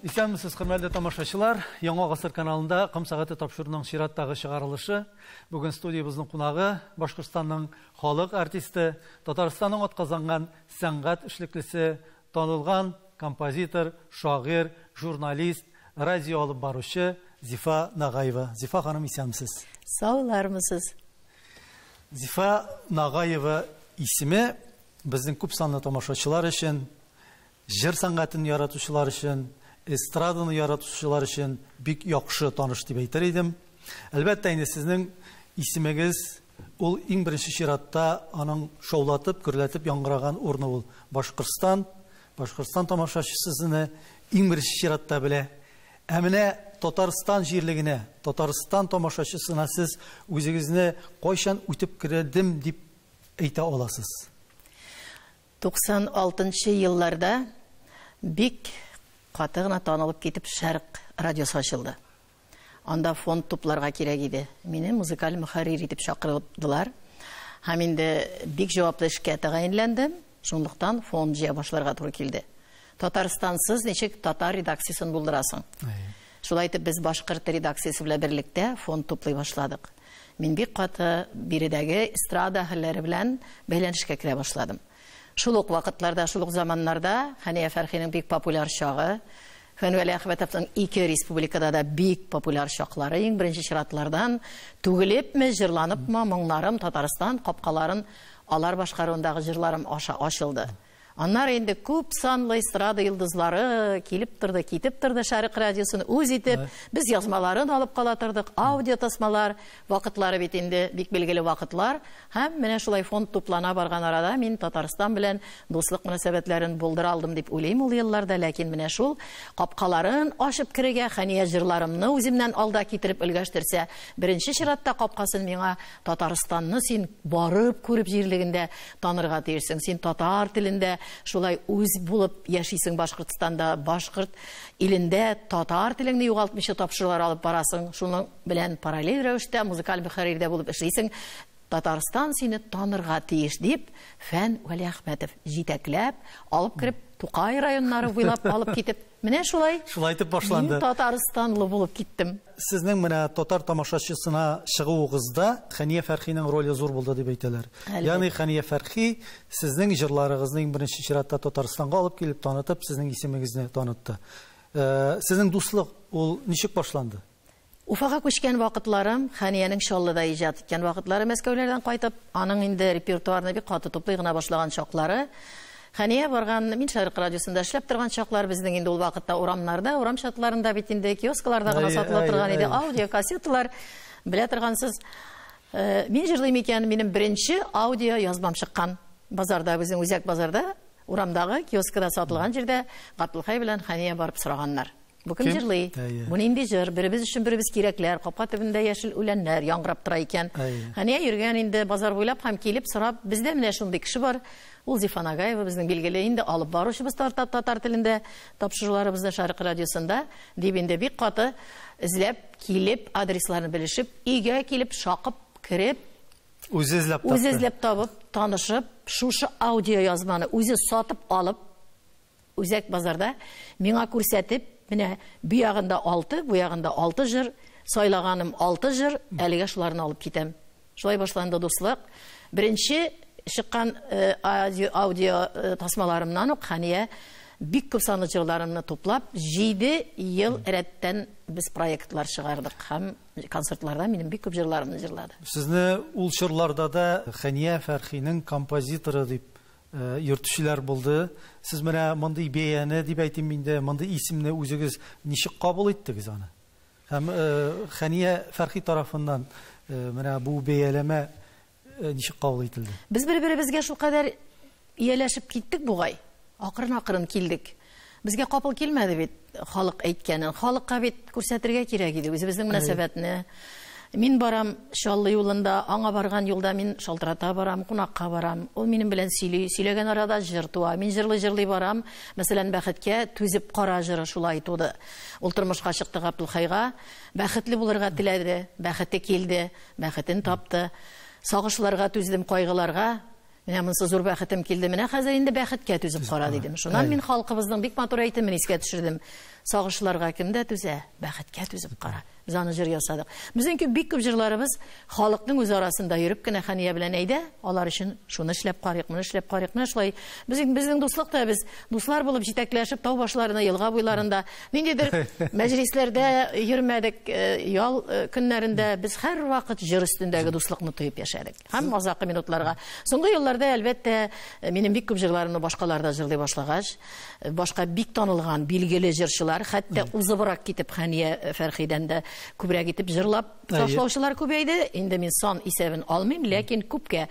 Исәнмесез, хөрмәтле тамашачылар. Яңа гасыр каналында Ком сәгате тапшыруының чираттагы чыгарылышы. Бүген студиябезнең кунагы Башкортстанның халык артисты, Татарстанның атказанган сәнгать эшлеклесе, танылган композитор, шагыйрь, журналист, радио алып баручы Зифа Нагаева. Зифа ханым, исәнмесез. Саулармысыз. Зифа Нагаева исеме безнең күп санлы тамашачылар өчен, җыр сәнгатен яратучылар өчен, эстраданы яратучылар өчен бик яхшы таныш дип әйтер идем. Әлбәттә, инде сезнең исемегез ул иң беренче чиратта аның шаулатып, гөрләтеп яңгыраган урыны ул Башкортстан. Башкортстан тамашачысы сезне иң беренче чиратта белә. Ә менә Татарстан җирлегенә, Татарстан тамашачысына сез үзегезне кайчан үтеп кердем дип әйтә аласыз? 96 елларда бик каты гына танылып китеп Шәрык радиосы ачылды. Анда фонд тупларга кирәк иде. Мине музыкаль мөхәррир итеп чакырдылар. Һәм инде бик җаваплы эшкә тәгаенләндем. Шунлыктан фонд җыя башларга туры килде. Татарстансыз ничек татар редакциясен булдырасың? Шулай итеп без башкорт редакциясе белән берлектә фонд туплый башладык. Мин бик каты биредәге эстрада әһелләре белән бәйләнешкә керә башладым. Шул ук вакытларда, шул ук заманнарда Хәния Фәрхинең бик популяр чагы, Фән Вәлиәхмәтовның ике республикада да бик популяр чаклары, иң беренче чиратлардан түгелепме, җырланыпмы, моңнарым Татарстан капкаларын алар башкаруындагы җырларым аша ачылды. Аннары инде күп санлы эстрада йолдызлары килеп торды, китеп торды Шәрык радиосын үз итеп, без язмаларын алып кала тордык, аудио тасмалар, вакытлары бит инде бик билгеле вакытлар. Һәм менә шулай фонд туплана барган арада мин Татарстан белән дуслык мөнәсәбәтләрен булдыра алдым дип уйлыйм ул елларда, ләкин менә шул капкаларын ачып керергә, Хәния җырларымны үземнән алда китереп өлгәштерсә, беренче чиратта капкасын миңа Татарстанны син барып күреп җирлегендә танырга тиешсең, син татар телендә шулай үз булып яшисең Башкортстанда, башкорт илендә татар телеңне югалтмыйча тапшырулар алып барасың, шуның белән параллель рәвештә музыкаль мөхәррирдә булып эшлисең. Татарстан сине танырга тиеш дип Фән Вәлиәхмәтов җитәкләп алып кереп Тукай районнары буйлап алып китеп, менә шулай Шулай итеп башланды. Мин татарстанлы булып киттем. Сезнең менә татар тамашачысына чыгуыгызда Хәния Фәрхинең роле зур булды дип әйтәләр. Әлбәттә. Ягъни Хәния Фәрхи сезнең җырларыгызны иң беренче чиратта Татарстанга алып килеп танытып, сезнең исемегезне танытты. Сезнең дуслык ул ничек башланды? Уфага күчкән вакытларым, Хәниянең Чаллыда иҗат иткән вакытлары, Мәскәүләрдән кайтып, аның инде репертуарны бик каты туплый гына башлаган чаклары. Хәния барган, мин Шәрык радиосында эшләп торган чаклар, безнең инде ул вакытта урамнарда, урам чатларында бит инде киоскларда гына сатыла торган иде, аудио кассеталар, белә торгансыз. Мин җырлыйм икән, минем беренче аудио язмам чыккан. Базарда, безнең үзәк базарда, урамдагы киоскада сатылган җирдә Габдулхай белән Хәния барып сораганнар. Бу кем Кем? җырлый? Бу нинди җыр? Беребез өчен беребез кирәкләр, капка төбендә яшел үләннәр яңгырап тора икән. Хәния йөргән инде базар буйлап һәм килеп сорап, бездә менә шундый кеше бар. Ул Зифа Нагаева, безнең билгеле инде алып баручыбыз татар телендә тапшыруларыбызда Шәрык радиосында, дип инде бик каты эзләп килеп, адресларын белешеп, өйгә килеп, шакып кереп, Үзе эзләп тапты. Үзе эзләп табып, танышып, шушы аудио язманы үзе сатып алып, үзәк базарда миңа күрсәтеп, менә бу ягында 6, бу ягында 6 җыр, сайлаганым 6 җыр, әлегә шуларны алып китәм. Шулай башланды дуслык. Беренче чыккан аудио тасмаларымнан ук Хәния бик күп санлы җырларымны туплап, 7 ел рәттән без проектлар чыгардык һәм концертларда минем бик күп җырларымны җырлады. Сезне ул чорларда да Хәния Фәрхинең композиторы дип йөртүчеләр булды. Сез менә мондый бәяне дип әйтим инде, мондый исемне үзегез ничек кабул иттегез аны? Һәм Хәния Фәрхи тарафыннан менә бу бәяләмә ничек кабул ителде? Без бер-беребезгә шулкадәр ияләшеп киттек бугай. Акрын-акрын килдек. Безгә капыл килмәде бит халык әйткәнен. Халыкка бит күрсәтергә кирәк иде үзебезнең мөнәсәбәтне. Мин барам Чаллы юлында, аңа барган юлда мин шалтырата барам, кунакка барам. Ул минем белән сөйли, сөйләгән арада җыр туа. Мин җырлый-җырлый барам. Мәсәлән, Бәхеткә түзеп кара җыры шулай туды. Ул тормышка чыкты Габдулхайга, бәхетле булырга теләде, бәхете килде, бәхетен тапты. Сагышларга түздем, кайгыларга. Менә монысы зур бәхетем килде. Менә хәзер инде бәхеткә түзеп кара дидем. Шуннан мин халкыбызның бик матур әйтемен искә төшердем. Сагышларга кем дә түзә, бәхеткә түзеп кара. Без аны җыр ясадык. Безнең бик күп җырларыбыз халыкның үз арасында йөреп кенә Хәния белән әйдә, алар өчен шуны эшләп карыйк, моны эшләп карыйк. Менә шулай безнең дуслыкта без дуслар булып җитәкләшеп тау башларына, елга буйларында ниндидер мәҗлисләрдә йөрмәдек, ял көннәрендә без һәрвакыт җыр өстендәге дуслыкны тоеп яшәдек. Һәм азакы минутларга. Соңгы елларда, әлбәттә, минем бик күп җырларымны башкалар да җырлый башлагач, башка бик танылган, билгеле җырчылар, хәтта узыбрак китеп Хәния Фәрхидән дә күбрәк итеп җырлап ташлаучылар күбәйде. Инде мин сан исәбен алмыйм, ләкин күпкә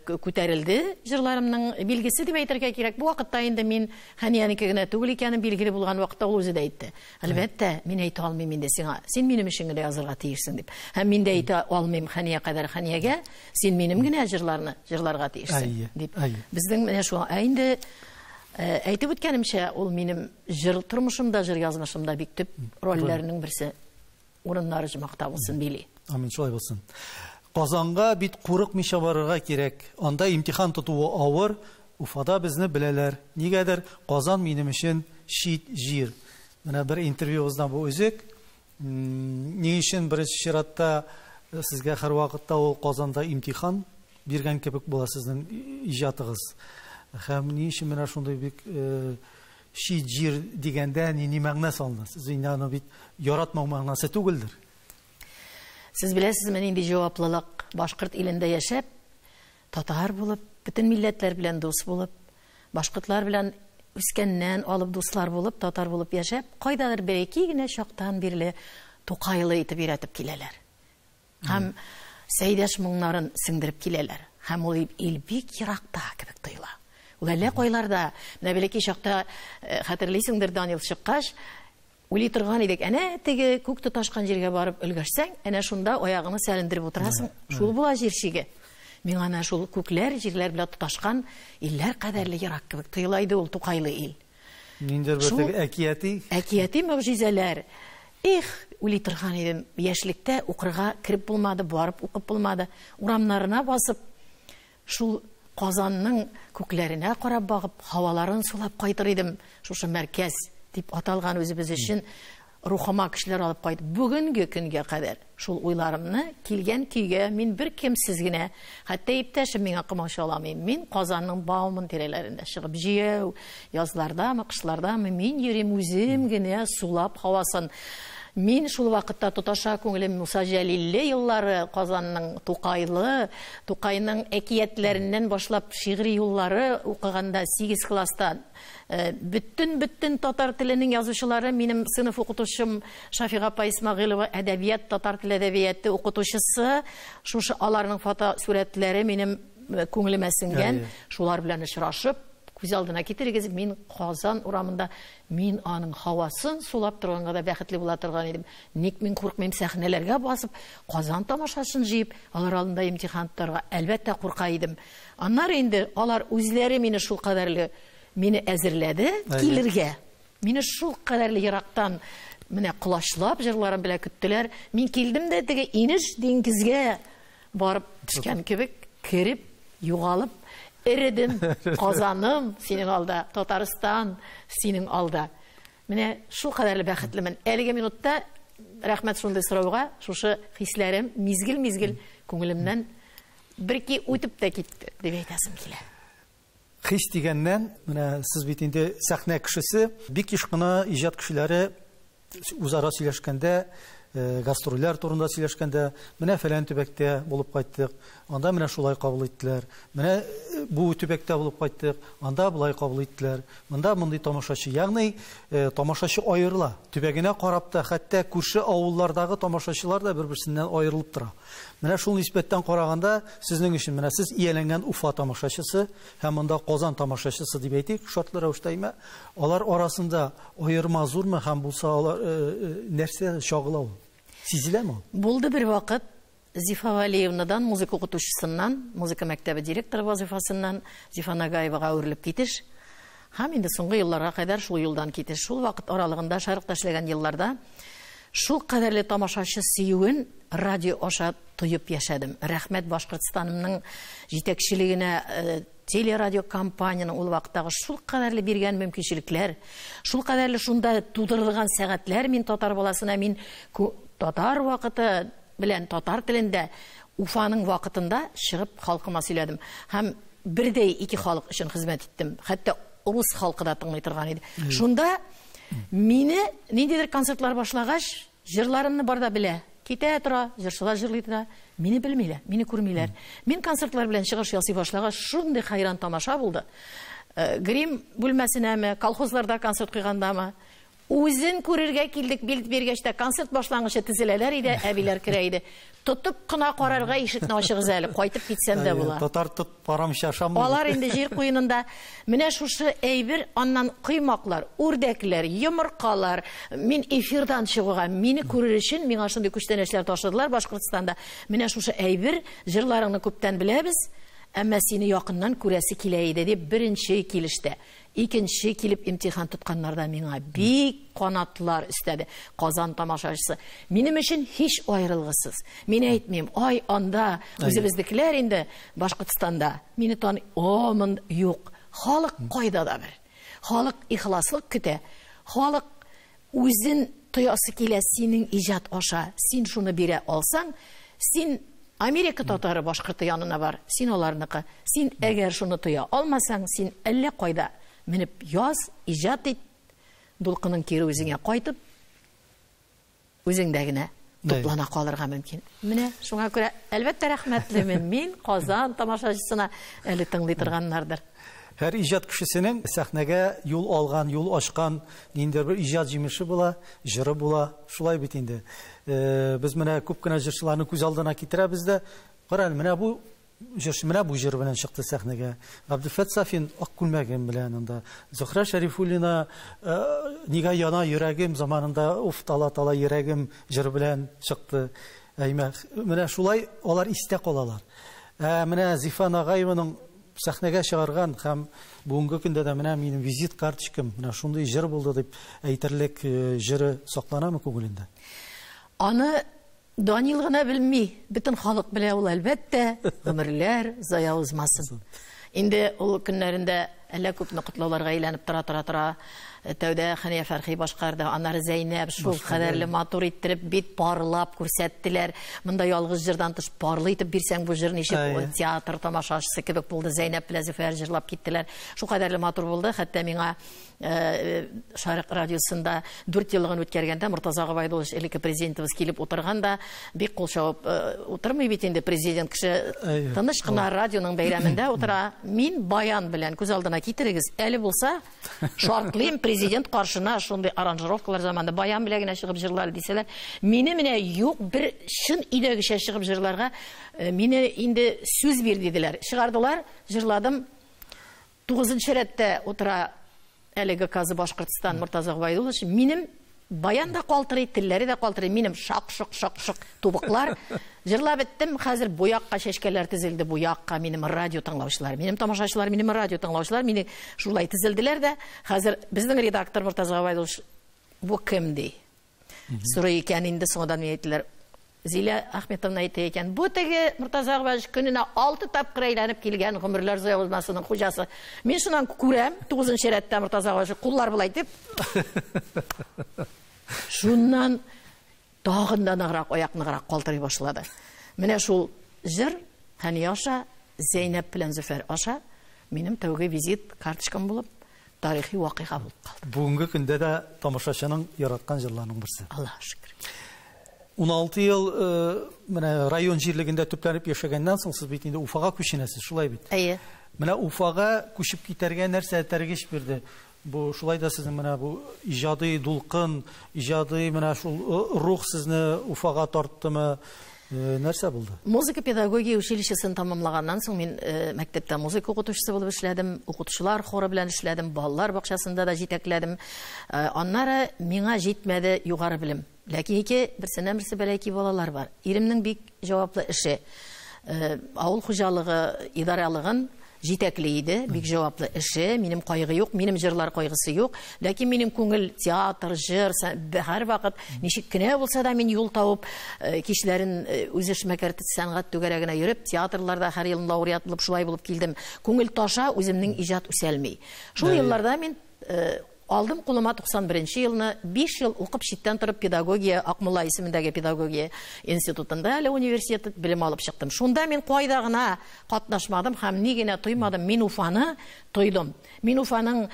күтәрелде җырларымның билгесе дип әйтергә кирәк. Бу вакытта инде мин Хәниянеке генә түгел икәнен билгеле булган вакытта ул үзе дә әйтте. Әлбәттә, мин әйтә алмыйм инде сиңа. Син минем өчен генә язырга тиешсең дип. Һәм мин дә әйтә алмыйм Хәния кадәр Хәниягә, син минем генә җырларны җырларга тиешсең дип. Безнең менә шул. Ә инде әйтеп үткәнемчә, ул минем җыр тормышымда, җыр язмышымда бик төп рольләрнең берсе. Урыннары җомакта булсын, били. Амин, шулай булсын. Казанга бит курыкмыйча барырга кирәк. Анда имтихан тотуы авыр. Уфада безне беләләр. Нигәдер Казан минем өчен чит җир. Менә бер интервьюыбыздан бу өзек. Ни өчен беренче чиратта сезгә һәрвакытта ул Казанда имтихан биргән кебек була сезнең иҗатыгыз? Һәм ни өчен менә шундый бик чит җир дигәндә ни мәгънә салына? Сез инде аны бит яратмау мәгънәсе түгелдер. Сез беләсезме нинди җаваплылык? Башкорт илендә яшәп, татар булып, бөтен милләтләр белән дус булып, башкортлар белән үскәннән алып дуслар булып, татар булып яшәп, кайдадыр бәләкәй генә чактан бирле Тукайлы итеп өйрәтеп киләләр. Һәм Сәйдәш моңнарын сеңдереп киләләр. Һәм ул ил бик еракта кебек тоела. Ул әллә кайларда, менә бәләкәй чакта хәтерлисеңдер, Данил чыккач, уйлый торган идек. Әнә теге күк тоташкан җиргә барып өлгерсәң, әнә шунда аягыңны сәлендереп утырасың. Шул була җир чиге. Миңа әнә шул күкләр, җирләр белән тоташкан илләр кадәрле ерак кебек тоела иде ул Тукайлы ил. Ниндидер бер теге әкияти. Әкияти могҗизәләр. Их, уйлый торган идем. Яшьлектә укырга кереп булмады, барып укып булмады. Урамнарына басып, шул Казанның күкләренә карап багып, һаваларын сулап кайтыр идем. Шушы мәркәз дип аталган үзебез өчен рухыма кешеләр алып кайтып, бүгенге көнгә кадәр шул уйларымны килгән көйгә мин бер кемсез генә, хәтта иптәшем миңа комачауламый. Мин Казанның Бауман тирәләрендә чыгып җәяү, язлардамы, кышлардамы, мин йөрим үзем генә сулап һавасын. Мин шул вакытта тоташа күңелем Муса Җәлилле еллары, Казанның Тукайлы, Тукайның әкиятләреннән башлап шигъри юллары укыганда 8 класста бөтен татар теленең язучылары, минем сыйныф укытучым Шафига апа Исмәгыйлова, әдәбият, татар теле әдәбияты укытучысы, шушы аларның фотосурәтләре минем күңелемә сеңгән, шулар белән очрашып, күз алдына китерегез, мин Казан урамында, мин аның һавасын сулап торганга да бәхетле була торган идем. Ник мин куркмыйм сәхнәләргә басып, Казан тамашасын җыеп, алар алдында имтихан тотарга, әлбәттә курка идем. Аннары инде алар үзләре мине шул кадәрле мине әзерләде килергә. Мине шул кадәрле ерактан менә колачлап җырларым белән көттеләр. Мин килдем дә теге инеш диңгезгә барып төшкән кебек, кереп, югалып эредем. Казаным синең алда, Татарстан синең алда. Менә шул кадәрле бәхетлемен. Әлеге минутта рәхмәт шундый сорауга, шушы хисләрем мизгел-мизгел күңелемнән берки үтеп тә китте дип әйтәсем килә. Хис дигәннән, менә сез бит инде сәхнә кешесе, бик еш кына иҗат кешеләре үзара сөйләшкәндә, гастрольләр турында сөйләшкәндә, менә фәлән төбәктә булып кайттык, анда менә шулай кабул иттеләр, менә бу төбәктә булып кайттык, анда болай кабул иттеләр, монда мондый тамашачы, ягъни тамашачы аерыла, төбәгенә карап та, хәтта күрше авыллардагы тамашачылар да бер-берсеннән аерылып тора. Менә шул нисбәттән караганда, сезнең өчен менә сез ияләнгән Уфа тамашачысы һәм монда Казан тамашачысы дип әйтик, шартлы рәвештә әйме, алар арасында аерма зурмы һәм булса алар нәрсә чагыла ул? Сизеләме ул? Булды бер вакыт Зифа Валиевнадан, музыка укытучысыннан, музыка мәктәбе директоры вазифасыннан Зифа Нагаевага әверелеп китеш. Һәм инде соңгы елларга кадәр шул юлдан китеш. Шул вакыт аралыгында Шәрыкта эшләгән елларда шул кадәрле тамашачы сөюен радио аша тоеп яшәдем. Рәхмәт Башкортстанымның җитәкчелегенә, Телерадиокомпаниянең ул вакыттагы шул кадәрле биргән мөмкинчелекләр, шул кадәрле шунда тудырылган сәгатьләр мин татар баласына, мин татар вакыты белән татар телендә Уфаның вакытында чыгып халкыма сөйләдем. Һәм бердәй ике халык өчен хезмәт иттем. Хәтта рус халкы да тыңлый торган иде. Шунда мине ниндидер концертлар башлагач, җырларымны бар да белә. Китә тора, җырчылар җырлый тора. Мине белмиләр, мине күрмиләр. Мин концертлар белән чыгыш ясый башлагач, шундый хайран тамаша булды. Грим бүлмәсенәме, колхозларда концерт куйгандамы? Үзен күрергә килдек, билет биргәч тә концерт башлангычы тезеләләр иде, әбиләр керә иде. Тотып кына карарга ишекне ачыгыз әле, кайтып китсәм дә була. Татар тот парамча ашамый. Алар инде җир куенында. Менә шушы әйбер, аннан коймаклар, үрдәкләр, йомыркалар. Мин эфирдан чыгуга, мине күрер өчен миңа шундый күчтәнәчләр ташладылар Башкортстанда. Менә шушы әйбер, җырларыңны күптән беләбез, әмма сине якыннан күрәсе килә иде дип беренче килештә. Икенче килеп имтихан тотканнарда миңа бик канатлар өстәде. Казан тамашачысы минем өчен һич аерылгысыз. Мин әйтмим, ай анда үзебезнекеләр инде Башкортстанда мине таный. О, монда юк. Халык кайда да бер. Халык ихласлык көтә. Халык үзен тоясы килә синең иҗат аша. Син шуны бирә алсаң, син Америка татары башкорты янына бар, син аларныкы. Син әгәр шуны тоя алмасаң, син әллә кайда менеп яз, иҗат ит, дулкының кире үзеңә кайтып, үзеңдә генә туплана калырга мөмкин. Менә шуңа күрә, әлбәттә, рәхмәтлемен мин Казан тамашачысына, әле тыңлый торганнардыр. Һәр иҗат кешесенең сәхнәгә юл алган, юл ачкан ниндидер бер иҗат җимеше була, җыры була. Шулай бит инде. Без менә күп кенә җырчыларны күз алдына китерәбез дә, кара әле, менә бу җырчы менә бу җыр белән чыкты сәхнәгә. Габделфәт Сафин ак күлмәгем белән анда. Зөһрә Шәрифуллина нигә яна йөрәгем заманында уф тала-тала йөрәгем җыры белән чыкты. Әймә, менә шулай алар истә калалар. Менә Зифа Нагаеваның сәхнәгә чыгарган һәм бүгенге көндә дә менә минем визит карточкам, менә шундый җыр булды дип әйтерлек җыры сакланамы күңелендә? Аны Данил гына белми, бөтен халык белә ул, әлбәттә, гомерләр зая узмасын. Инде ул көннәрендә әллә күпме котлауларга әйләнеп тора-тора-тора. Тәүдә Хәния Фәрхи башкарды, аннары Зәйнәб шул кадәрле матур иттереп, бит парлап күрсәттеләр. Монда ялгыз җырдан тыш парлы итеп бирсәң бу җыр ничек театр тамашачысы кебек булды. Зәйнәб белән Зөфәр җырлап киттеләр. Шул кадәрле матур булды, хәтта миңа Шарык радиосында 4 еллыгын үткәргәндә Мортаза Гобәйдуллович элекке президентыбыз килеп утырганда бик кул чабып утырмый бит инде президент кеше, тыныч кына радионың бәйрәмендә утыра. Мин баян белән күз алдына китерегез, әле булса шартлыйм президент каршына шундый аранжировкалар заманында баян белән генә чыгып җырлар дисәләр, мине менә юк бер чын өйдәгечә чыгып җырларга мине инде сүз бир диделәр. Чыгардылар, җырладым. 9 рәттә утыра әлеге Казы Башкортстан Мортаза Гобәйдуллович, минем баян да калтырый, телләре дә калтырый, минем шак-шок-шак-шок тубыклар. Җырлап беттем, хәзер бу якка чәчкәләр тезелде, бу якка минем радио тыңлаучылар, минем тамашачылар, минем радио тыңлаучылар, мине шулай тезелделәр дә. Хәзер безнең редактор Мортаза Гобәйдуллович, бу кем ди? Сорый икән инде, соңдан миңа әйттеләр. Зилә Ахметовна әйтә икән, бу теге Мортаза Гобәйдуллович көненә 6 тапкыр әйләнеп килгән гомерләр зая узмасының хуҗасы. Мин шуннан күрәм, 9 рәттә Мортаза Гобәйдуллович куллар болай итеп. Шуннан тагын да ныграк, аяк ныграк калтырый башлады. Менә шул җыр Хәния аша, Зәйнәб белән Зөфәр аша минем тәүге визит карточкам булып, тарихи вакыйга булып калды. Бүгенге көндә дә тамашачының яраткан җырларының берсе. Аллаһ шөкер. 16 ел менә район җирлегендә төпләнеп яшәгәннән соң сез бит инде Уфага күченәсез, шулай бит? Әйе. Менә Уфага күчеп китәргә нәрсә этәргеч бирде? Бу шулай да сезнең менә бу иҗади дулкын, иҗади менә шул рух сезне Уфага тарттымы? Нәрсә булды? Музыка педагогия училищесын тамамлаганнан соң мин мәктәптә музыка укытучысы булып эшләдем, укытучылар хоры белән эшләдем, балалар бакчасында да җитәкләдем. Аннары миңа җитмәде югары белем. Ләкин ике берсеннән берсе бәләкәй балалар бар. Иремнең бик җаваплы эше. Авыл хуҗалыгы идаралыгын җитәкли иде, бик җаваплы эше, минем кайгы юк, минем җырлар кайгысы юк, ләкин минем күңел театр, җыр, һәрвакыт ничек кенә булса да мин юл табып, кичләрен үз эшмәкәр сәнгать түгәрәгенә йөреп, театрларда һәр ел лауреат булып шулай булып килдем. Күңел таша, үземнең иҗат үсәлми. Шул елларда мин алдым кулыма 91 елны 5 ел укып читтән торып педагогия, Акмулла исемендәге педагогия институтында әле университет белем алып чыктым. Шунда мин кайда гына катнашмадым һәм ни генә тоймадым, мин Уфаны тойдым. Мин Уфаның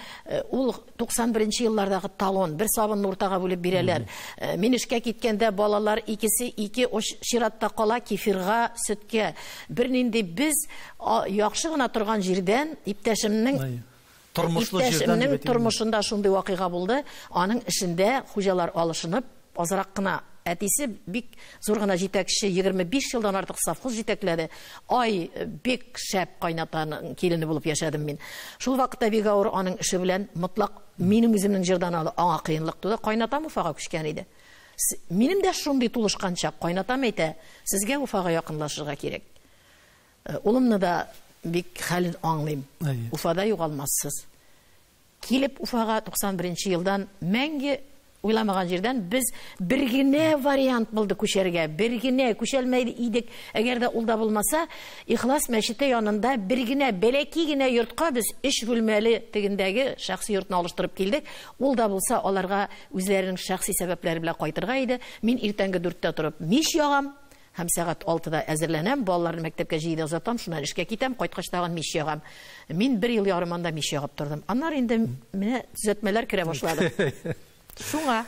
ул 91 еллардагы талон, бер сабынны уртага бүлеп бирәләр. Мин эшкә киткәндә балалар икесе ике чиратта кала кефирга, сөткә. Бернинди без яхшы гына торган җирдән иптәшемнең тормышлы җирдән тормышында шундый вакыйга булды. Аның эшендә хуҗалар алышынып, азрак кына әтисе бик зур гына җитәкче, 25 елдан артык совхоз җитәкләде. Ай, бик шәп кайнатаның килене булып яшәдем мин. Шул вакытта бик авыр аның эше белән мотлак минем үземнең җырдан аңа кыенлык туды. Кайнатам Уфага күчкән иде. Минем дә шундый тулышкан чак. Кайнатам әйтә, сезгә Уфага якынлашырга кирәк. Улымны да бик хәлен аңлыйм. Уфада югалмассыз. Килеп Уфага 91 елдан мәңге уйламаган җирдән без бер генә вариант булды күчәргә, бер генә күчәлмәй идек. Әгәр дә ул да булмаса, Ихлас мәчете янында бер генә бәләкәй генә йортка без 3 бүлмәле тегендәге шәхси йортны алыштырып килдек. Ул да булса аларга үзләренең шәхси сәбәпләре белән кайтырга иде. Мин иртәнге 4-тә торып мич ягам. Һәм сәгать 6-да әзерләнәм, балаларны мәктәпкә җыйда озатам, шуннан эшкә китәм, кайткач тагын мич ягам. Мин бер ел ярым анда мич ягып тордым. Аннары инде менә төзәтмәләр керә башлады. Шуңа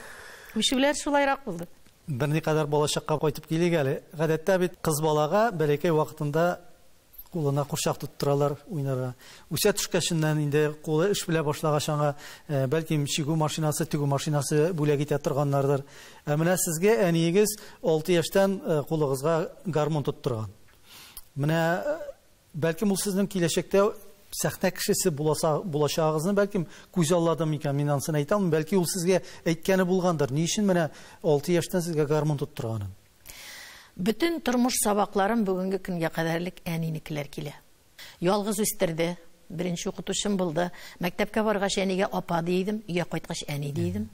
күчүләр шулайрак булды. Берникадәр балачакка кайтып килик әле. Гадәттә бит кыз балага бәләкәй вакытында кулына курчак тоттыралар уйнарга. Үсә төшкәченнән инде кулы эш белә башлагач аңа, бәлкем чигү машинасы, тегү машинасы бүләк итә торганнардыр. Ә менә сезгә әниегез 6 яшьтән кулыгызга гармун тоттырган. Менә бәлкем ул сезнең киләчәктә сәхнә кешесе булачагыгызны бәлкем күз алладым икән, мин анысын әйтә алмыйм. Бәлки ул сезгә әйткәне булгандыр. Ни өчен менә 6 яшьтән сезгә гармун тоттырганын? Бөтен тормыш сабакларым бүгенге көнгә кадәрлек әнинекеләр килә. Ялгыз үстерде, беренче укытучым булды. Мәктәпкә баргач әнигә апа дидем, өйгә кайткач әни дидем.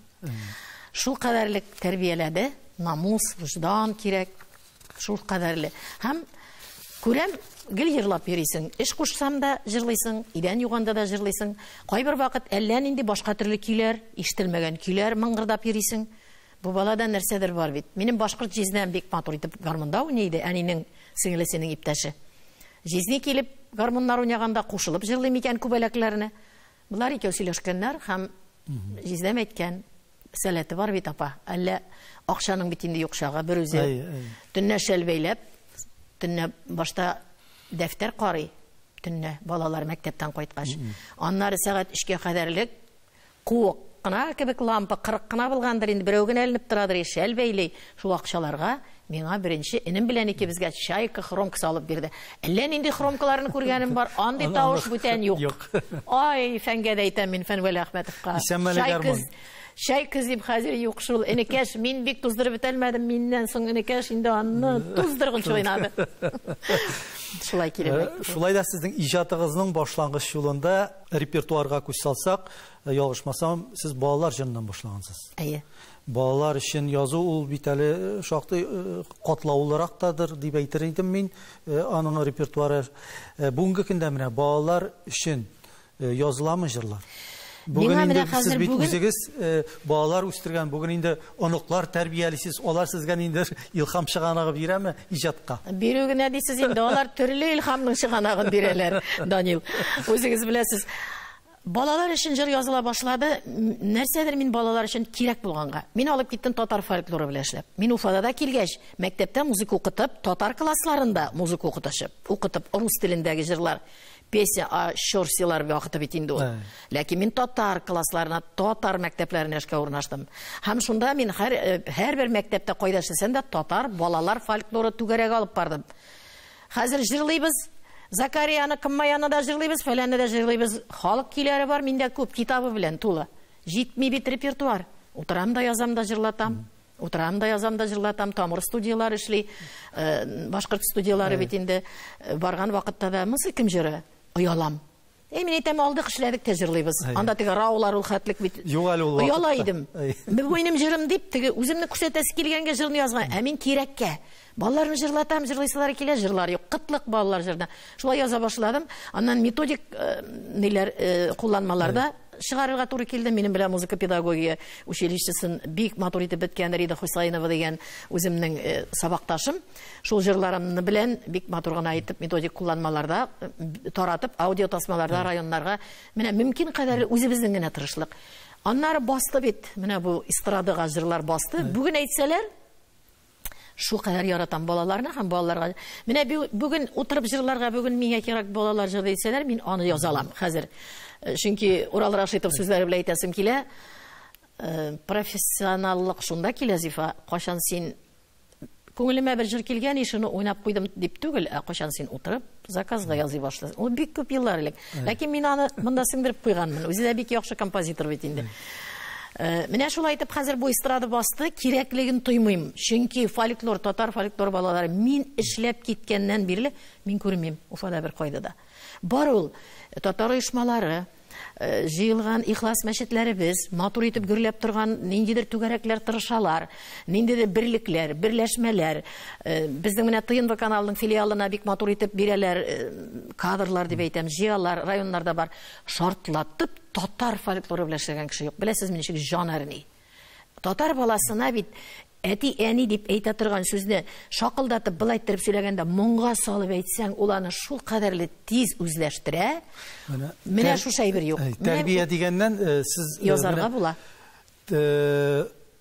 Шул кадәрлек тәрбияләде, намус, вөҗдан кирәк, шул кадәрле. Һәм күрәм, гел йырлап йөрисең. Эш кушсам да җырлыйсың, идән юганда да җырлыйсың. Кайбер вакыт әллә нинди башка төрле көйләр, ишетелмәгән көйләр мыңгырдап йөрисең. Бу балада нәрсәдер бар бит. Минем башкорт җизнәм бик матур итеп гармунда уйный иде, әнинең сеңлесенең иптәше. Җизни килеп гармуннар уйнаганда кушылып җырлый микән күбәләкләрне. Болар икәү сөйләшкәннәр һәм җизнәм әйткән, сәләте бар бит апа. Әллә акчаның бит инде юк чагы, бер үзе төннә шәл бәйләп, төннә башта дәфтәр карый, төннә балалар мәктәптән кайткач. Аннары сәгать 3-кә кадәрлек куык кына кебек лампа 40 кына булгандыр инде, берәү генә эленеп торадыр, шәл бәйли. Шул акчаларга миңа беренче энем белән икебезгә чайка хромка салып бирде. Әллә нинди хромкаларны күргәнем бар, андый тавыш бүтән юк. Ай, Фәнгә дә әйтәм мин, Фәнвәл Әхмәтовка. Исәнмәле гармун. Чайка дип хәзер юк шул. Энекәш, мин бик туздырып бетәлмәдем, миннән соң энекәш инде аны туздыргынчы уйнады. Шулай килеп. Шулай да сезнең иҗатыгызның башлангыч юлында репертуарга күз салсак, ялгышмасам, сез балалар җырыннан башлагансыз. Әйе. Балалар өчен язу ул бит әле шактый катлаулырак тадыр дип әйтер идем мин. Аның репертуары бүгенге көндә менә балалар өчен языламы җырлар? Бүген инде сез бит үзегез балалар үстергән, бүген инде оныклар тәрбиялисез, алар сезгә инде илһам чыганагы бирәме иҗатка? Бирү генә дисез инде, алар төрле илһамның чыганагын бирәләр, Данил. Үзегез беләсез. Балалар өчен җыр языла башлады. Нәрсәдер мин балалар өчен кирәк булганга. Мин алып киттем татар фольклоры белән эшләп. Мин Уфада да килгәч, мәктәптә музыка укытып, татар классларында музыка укытып, рус телендәге җырлар, песня о Щорсилар вакыты бит инде ул. Ләкин мин татар классларына, татар мәктәпләренә эшкә урнаштым. Һәм шунда мин һәрбер мәктәптә кайда эшләсәм дә татар балалар фольклоры түгәрәге алып бардым. Хәзер җырлыйбыз. Закарияны, Кыммаяны да җырлыйбыз, фәләнне дә җырлыйбыз. Халык көйләре бар, миндә күп, китабы белән тулы. Җитми бит репертуар. Утырам да язам да җырлатам. Утырам да язам да җырлатам. Тамыр студиялары эшли, башкорт студиялары бит инде. Барган вакытта да мысы кем җыры? Оялам. Әй, мин әйтәм, алдык, эшләдек тә җырлыйбыз. Анда теге раулар ул хәтлек бит. Юк әле ул вакытта. Ояла идем. Бу минем җырым дип, теге үземне күрсәтәсе килгәнгә җырны язган. Ә мин кирәккә. Балаларны җырлатам, җырлыйсылары килә, җырлар юк. Кытлык балалар җырына. Шулай яза башладым. Аннан методик ниләр кулланмаларда чыгарырга туры килде. Минем белән музыка педагогия училищесын бик матур итеп беткән Рида Хусаинова дигән үземнең сабакташым. Шул җырларымны белән бик матур гына итеп методик кулланмаларда таратып, аудио тасмаларда районнарга менә мөмкин кадәр үзебезнең генә тырышлык. Аннары басты бит, менә бу эстрадага җырлар басты. Бүген әйтсәләр, шу кадәр яратам балаларны һәм балаларга. Менә бүген утырып җырларга, бүген миңа кирәк балалар җыры дисәләр, мин аны яза алам хәзер. Чөнки Урал Рашитов сүзләре белән әйтәсем килә. Профессионаллык шунда килә, Зифа, кайчан син күңелемә бер җыр килгән, шуны уйнап куйдым дип түгел, ә кайчан син утырып заказга язый башлыйсың. Ул бик күп еллар элек. Ләкин мин аны монда сеңдереп куйганмын. Үзе дә бик яхшы композитор бит инде. Менә шулай итеп хәзер бу эстрада басты, кирәклеген тоймыйм. Чөнки фольклор, татар фольклор балалары мин эшләп киткәннән бирле мин күрмим Уфада бер кайда да. Бар ул татар оешмалары, җыелган ихлас мәчетләребез, матур итеп гөрләп торган ниндидер түгәрәкләр тырышалар, ниндидер берлекләр, берләшмәләр. Безнең менә ТНВ каналының филиалына бик матур итеп бирәләр, кадрлар дип әйтәм, җыялар, районнарда бар. Шартлатып татар фольклоры белән эшләгән кеше юк. Беләсезме, ничек җан әрни? Татар баласына бит әти, әни дип әйтә торган сүзне шакылдатып былай иттереп сөйләгәндә моңга салып әйтсәң, ул аны шул кадәрле тиз үзләштерә. Менә шушы әйбер юк. Тәрбия дигәннән сез язарга була.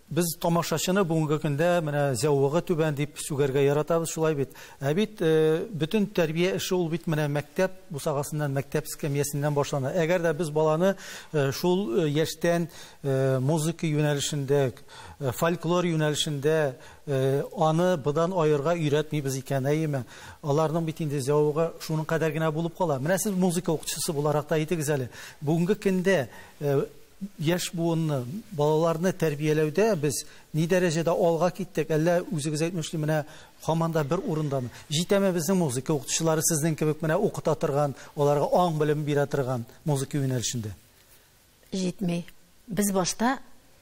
Без тамашачыны бүгенге көндә менә зәвыгы түбән дип сүгәргә яратабыз, шулай бит. Ә бит бөтен тәрбия эше ул бит менә мәктәп бусагасыннан, мәктәп эскәмиясеннән башлана. Әгәр дә без баланы шул яшьтән музыка юнәлешендә, фольклор юнәлешендә аны быдан аерга өйрәтмибез икән, әйеме? Аларның бит инде зәвыгы шуның кадәр генә булып кала. Менә сез музыка укытучысы буларак та әйтегез әле. Бүгенге көндә яшь буынны, балаларны тәрбияләүдә без ни дәрәҗәдә алга киттек? Әллә үзегез әйтмешли, менә һаман да бер урындамы? Җитәме безнең музыка укытучылары сезнең кебек менә укыта торган, аларга аң белем бирә торган музыка юнәлешендә? Җитми. Без башта,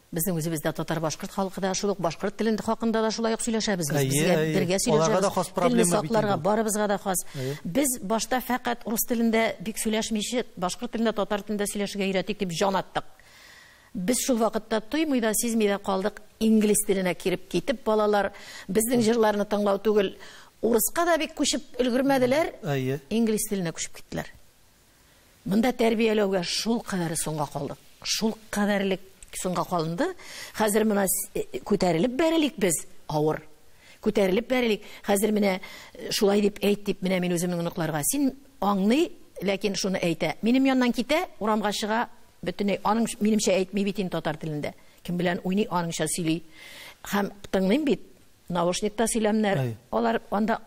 безнең үзебездә татар-башкорт халкы да шул ук башкорт телендә хакында да шулай ук сөйләшәбез без. Безгә бергә сөйләшәбез. Телне сакларга барыбызга да хас. Без башта фәкать рус телендә бик сөйләшмичә, башкорт телендә, татар телендә сөйләшергә өйрәтик дип җан аттык. Без шул вакытта тоймый да, сизми дә калдык, инглиз теленә кирип китеп, балалар безнең җырларны тыңлау түгел, урыска да бик күчеп өлгермәделәр, инглиз теленә күчеп киттеләр. Монда тәрбияләүгә шул кадәр соңга калдык. Шул кадәрлек соңга калынды. Хәзер менә күтәрелеп бәрелик без, авыр. Күтәрелеп бәрелик. Хәзер менә шулай дип әйт дип менә мин үземнең оныкларга. Син аңлый, ләкин шуны әйтә. Минем яннан китә, урамга чыга, бөтенләй аның минемчә әйтми бит инде татар телендә. Кем белән уйный, аныңча сөйли. Һәм тыңлыйм бит, наушникта сөйләмнәр. Алар анда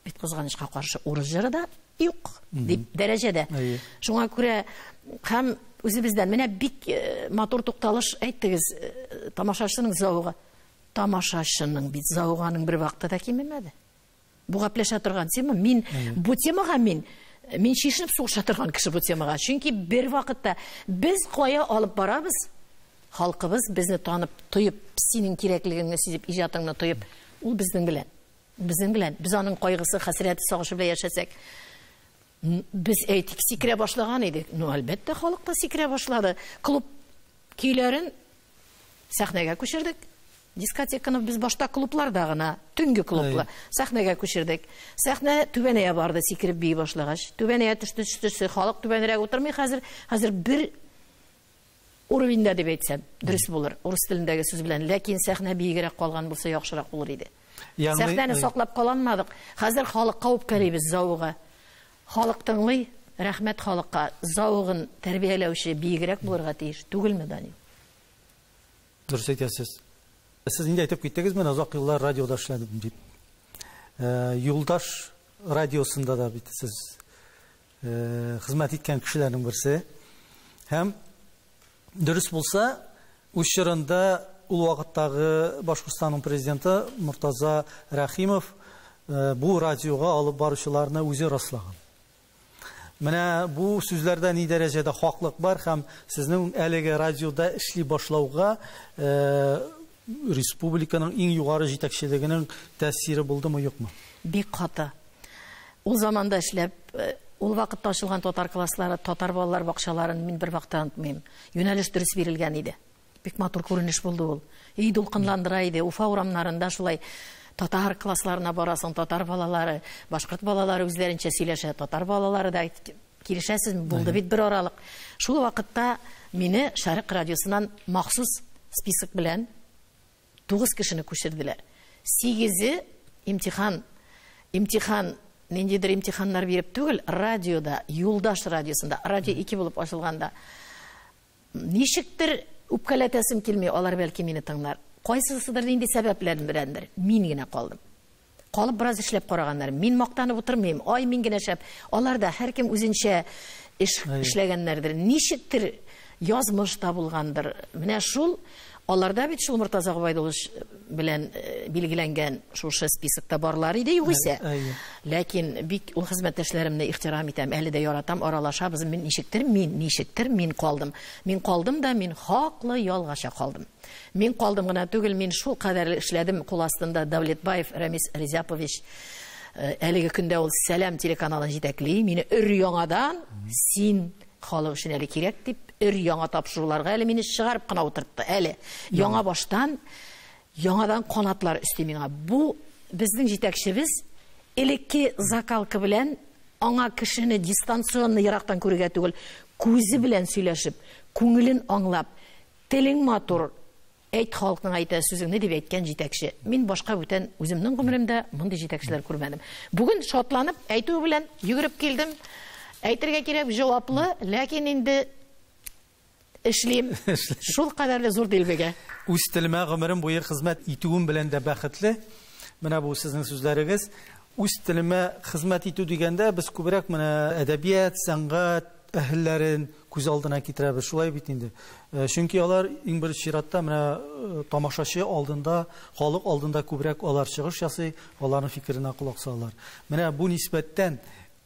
бит кызганычка каршы урыс җыры да юк дип дәрәҗәдә. Шуңа күрә һәм үзебездән менә бик матур тукталыш әйттегез, тамашачының зәвыгы. Тамашачының бит зәвыгының бер вакытта да кимемәде. Бу гәпләшә торган тема, мин бу темага мин чишенеп сугыша торган кеше бу темага. Чөнки бер вакытта без кая алып барабыз, халкыбыз безне танып, тоеп, синең кирәклегеңне сизеп, иҗатыңны тоеп, ул безнең белән. Безнең белән. Без аның кайгысы, хәсрәте, сагышы белән яшәсәк, без әйтик, сикерә башлаган идек. Ну, әлбәттә, халык та сикерә башлады. Клуб көйләрен сәхнәгә күчердек. Дискотеканы без башта клубларда гына, төнге клублар, сәхнәгә күчердек. Сәхнә түбәнәя барды, сикереп бии башлагач. Түбәнәя төште, төште, халык түбәнрәк утырмый хәзер. Хәзер бер уровеньдә дип әйтсәм, дөрес булыр, урыс телендәге сүз белән. Ләкин сәхнә биегрәк калган булса, яхшырак булыр иде. Сәхнәне саклап кала алмадык. Хәзер халыкка үпкәлибез, зәвыгы. Халык тыңлый, рәхмәт халыкка. Зәвыгын тәрбияләүче биегрәк булырга тиеш түгелме, Данил? Дөрес әйтәсез. Сез инде әйтеп киттегез, мен озак еллар радиода эшләдем дип. Юлдаш радиосында да бит сез хезмәт иткән кешеләрнең берсе. Һәм дөрес булса, үз чорында ул вакыттагы Башкортстанның президенты Муртаза Рәхимов бу радиога алып баручыларны үзе раслаган. Менә бу сүзләрдә ни дәрәҗәдә хаклык бар һәм сезнең әлеге радиода эшли башлауга республиканың иң югары җитәкчелегенең тәэсире булдымы, юкмы? Бик каты. Ул заманда эшләп, ул вакытта ачылган татар класслары, татар балалар бакчаларын мин бер вакытта онытмыйм. Юнәлеш дөрес бирелгән иде. Бик матур күренеш булды ул. И дулкынландыра иде. Уфа урамнарында шулай татар классларына барасың, татар балалары, башкорт балалары үзләренчә сөйләшә, татар балалары да килешәсезме? Булды бит бер аралык. Шул вакытта мине Шәрык радиосыннан махсус список белән 9 кешене күчерделәр. 8-е имтихан, имтихан, ниндидер имтиханнар биреп түгел, радиода, Юлдаш радиосында, радио 2 булып ачылганда, ничектер үпкәләтәсем килми, алар бәлки мине тыңлар. Кайсысыдыр нинди сәбәпләр беләндер, мин генә калдым. Калып бераз эшләп караганнар. Мин мактанып утырмыйм. Ай, мин генә шәп. Алар да һәркем үзенчә эш эшләгәннәрдер. Ничектер язмыш табылгандыр. Менә шул аларда бит шул Мортаза Гобәйдуллович белән билгеләнгән шушы списокта барлар иде югыйсә. Ләкин бик ул хезмәттәшләремне ихтирам итәм, әле дә яратам, аралашабыз. Мин ничектер, мин ничектер, мин калдым. Мин калдым да, мин хаклы ялгача калдым. Мин калдым гына түгел, мин шул кадәр эшләдем кул астында Давлетбаев Рамис Резяпович. Әлеге көндә ул Сәлам телеканалын җитәкли, мине өр яңадан син халык өчен әле кирәк дип, өр яңа тапшыруларга әле мине чыгарып кына утыртты. Әле яңа баштан, яңадан канатлар өсти миңа. Бу безнең җитәкчебез элекке закалка белән аңа кешене дистанционно ерактан күрергә түгел, күзе белән сөйләшеп, күңелен аңлап, телең матур, әйт халыкның әйтә сүзеңне дип әйткән җитәкче. Мин башка бүтән үземнең гомеремдә мондый җитәкчеләр күрмәдем. Бүген шатланып әйтү белән йөгереп килдем. Әйтергә кирәк, җаваплы, ләкин инде эшлим. Шул кадәрле зур дилбегә. Үз телемә гомерем буе хезмәт итүем белән дә бәхетле. Менә бу сезнең сүзләрегез. Үз телемә хезмәт итү дигәндә без күбрәк менә әдәбият, сәнгать әһелләрен күз алдына китерәбез. Шулай бит инде. Чөнки алар иң беренче чиратта менә тамашачы алдында, халык алдында күбрәк алар чыгыш ясый, аларның фикеренә колак салалар. Менә бу нисбәттән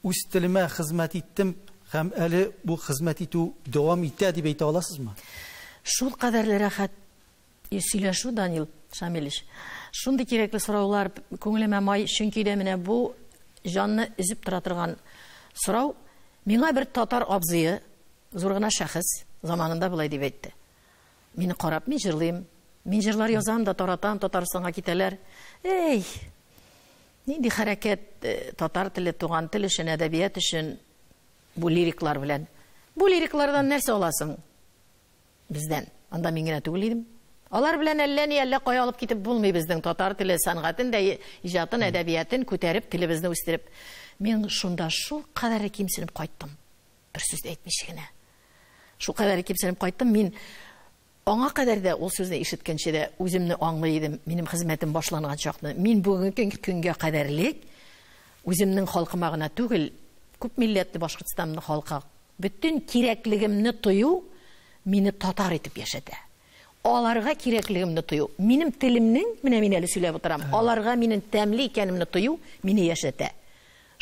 үз телемә хезмәт иттем һәм әле бу хезмәт итү дәвам итә дип әйтә аласызмы? Шул кадәрле рәхәт сөйләшү, Данил Шамилевич. Шундый кирәкле сораулар күңелемә май, чөнки дә менә бу җанны өзеп тора торган сорау. Миңа бер татар абзые, зур гына шәхес, заманында болай дип әйтте. Мине карап, мин җырлыйм. Мин җырлар язам да таратам, Татарстанга китәләр. Эй, нинди хәрәкәт татар теле, туган тел өчен, әдәбият өчен бу лириклар белән. Бу лириклардан нәрсә аласың бездән? Анда мин генә түгел идем. Алар белән әллә ни, әллә кая алып китеп булмый безнең татар теле сәнгатен дә, иҗатын, әдәбиятын күтәреп, телебезне үстереп. Мин шунда шул кадәр кимсенеп кайттым. Бер сүз дә әйтмичә генә. Шул кадәр кимсенеп кайттым. Мин аңа кадәр дә ул сүзне ишеткәнче дә үземне аңлый идем. Минем хезмәтем башланган чакны. Мин бүгенге көнгә кадәрлек үземнең халкыма гына түгел, күп милләтле Башкортстанның халкы бөтен кирәклегемне тою мине татар итеп яшәтә. Аларга кирәклегемне тою, минем телемнең, менә мин әле сөйләп утырам, аларга минем тәмле икәнемне тою мине яшәтә.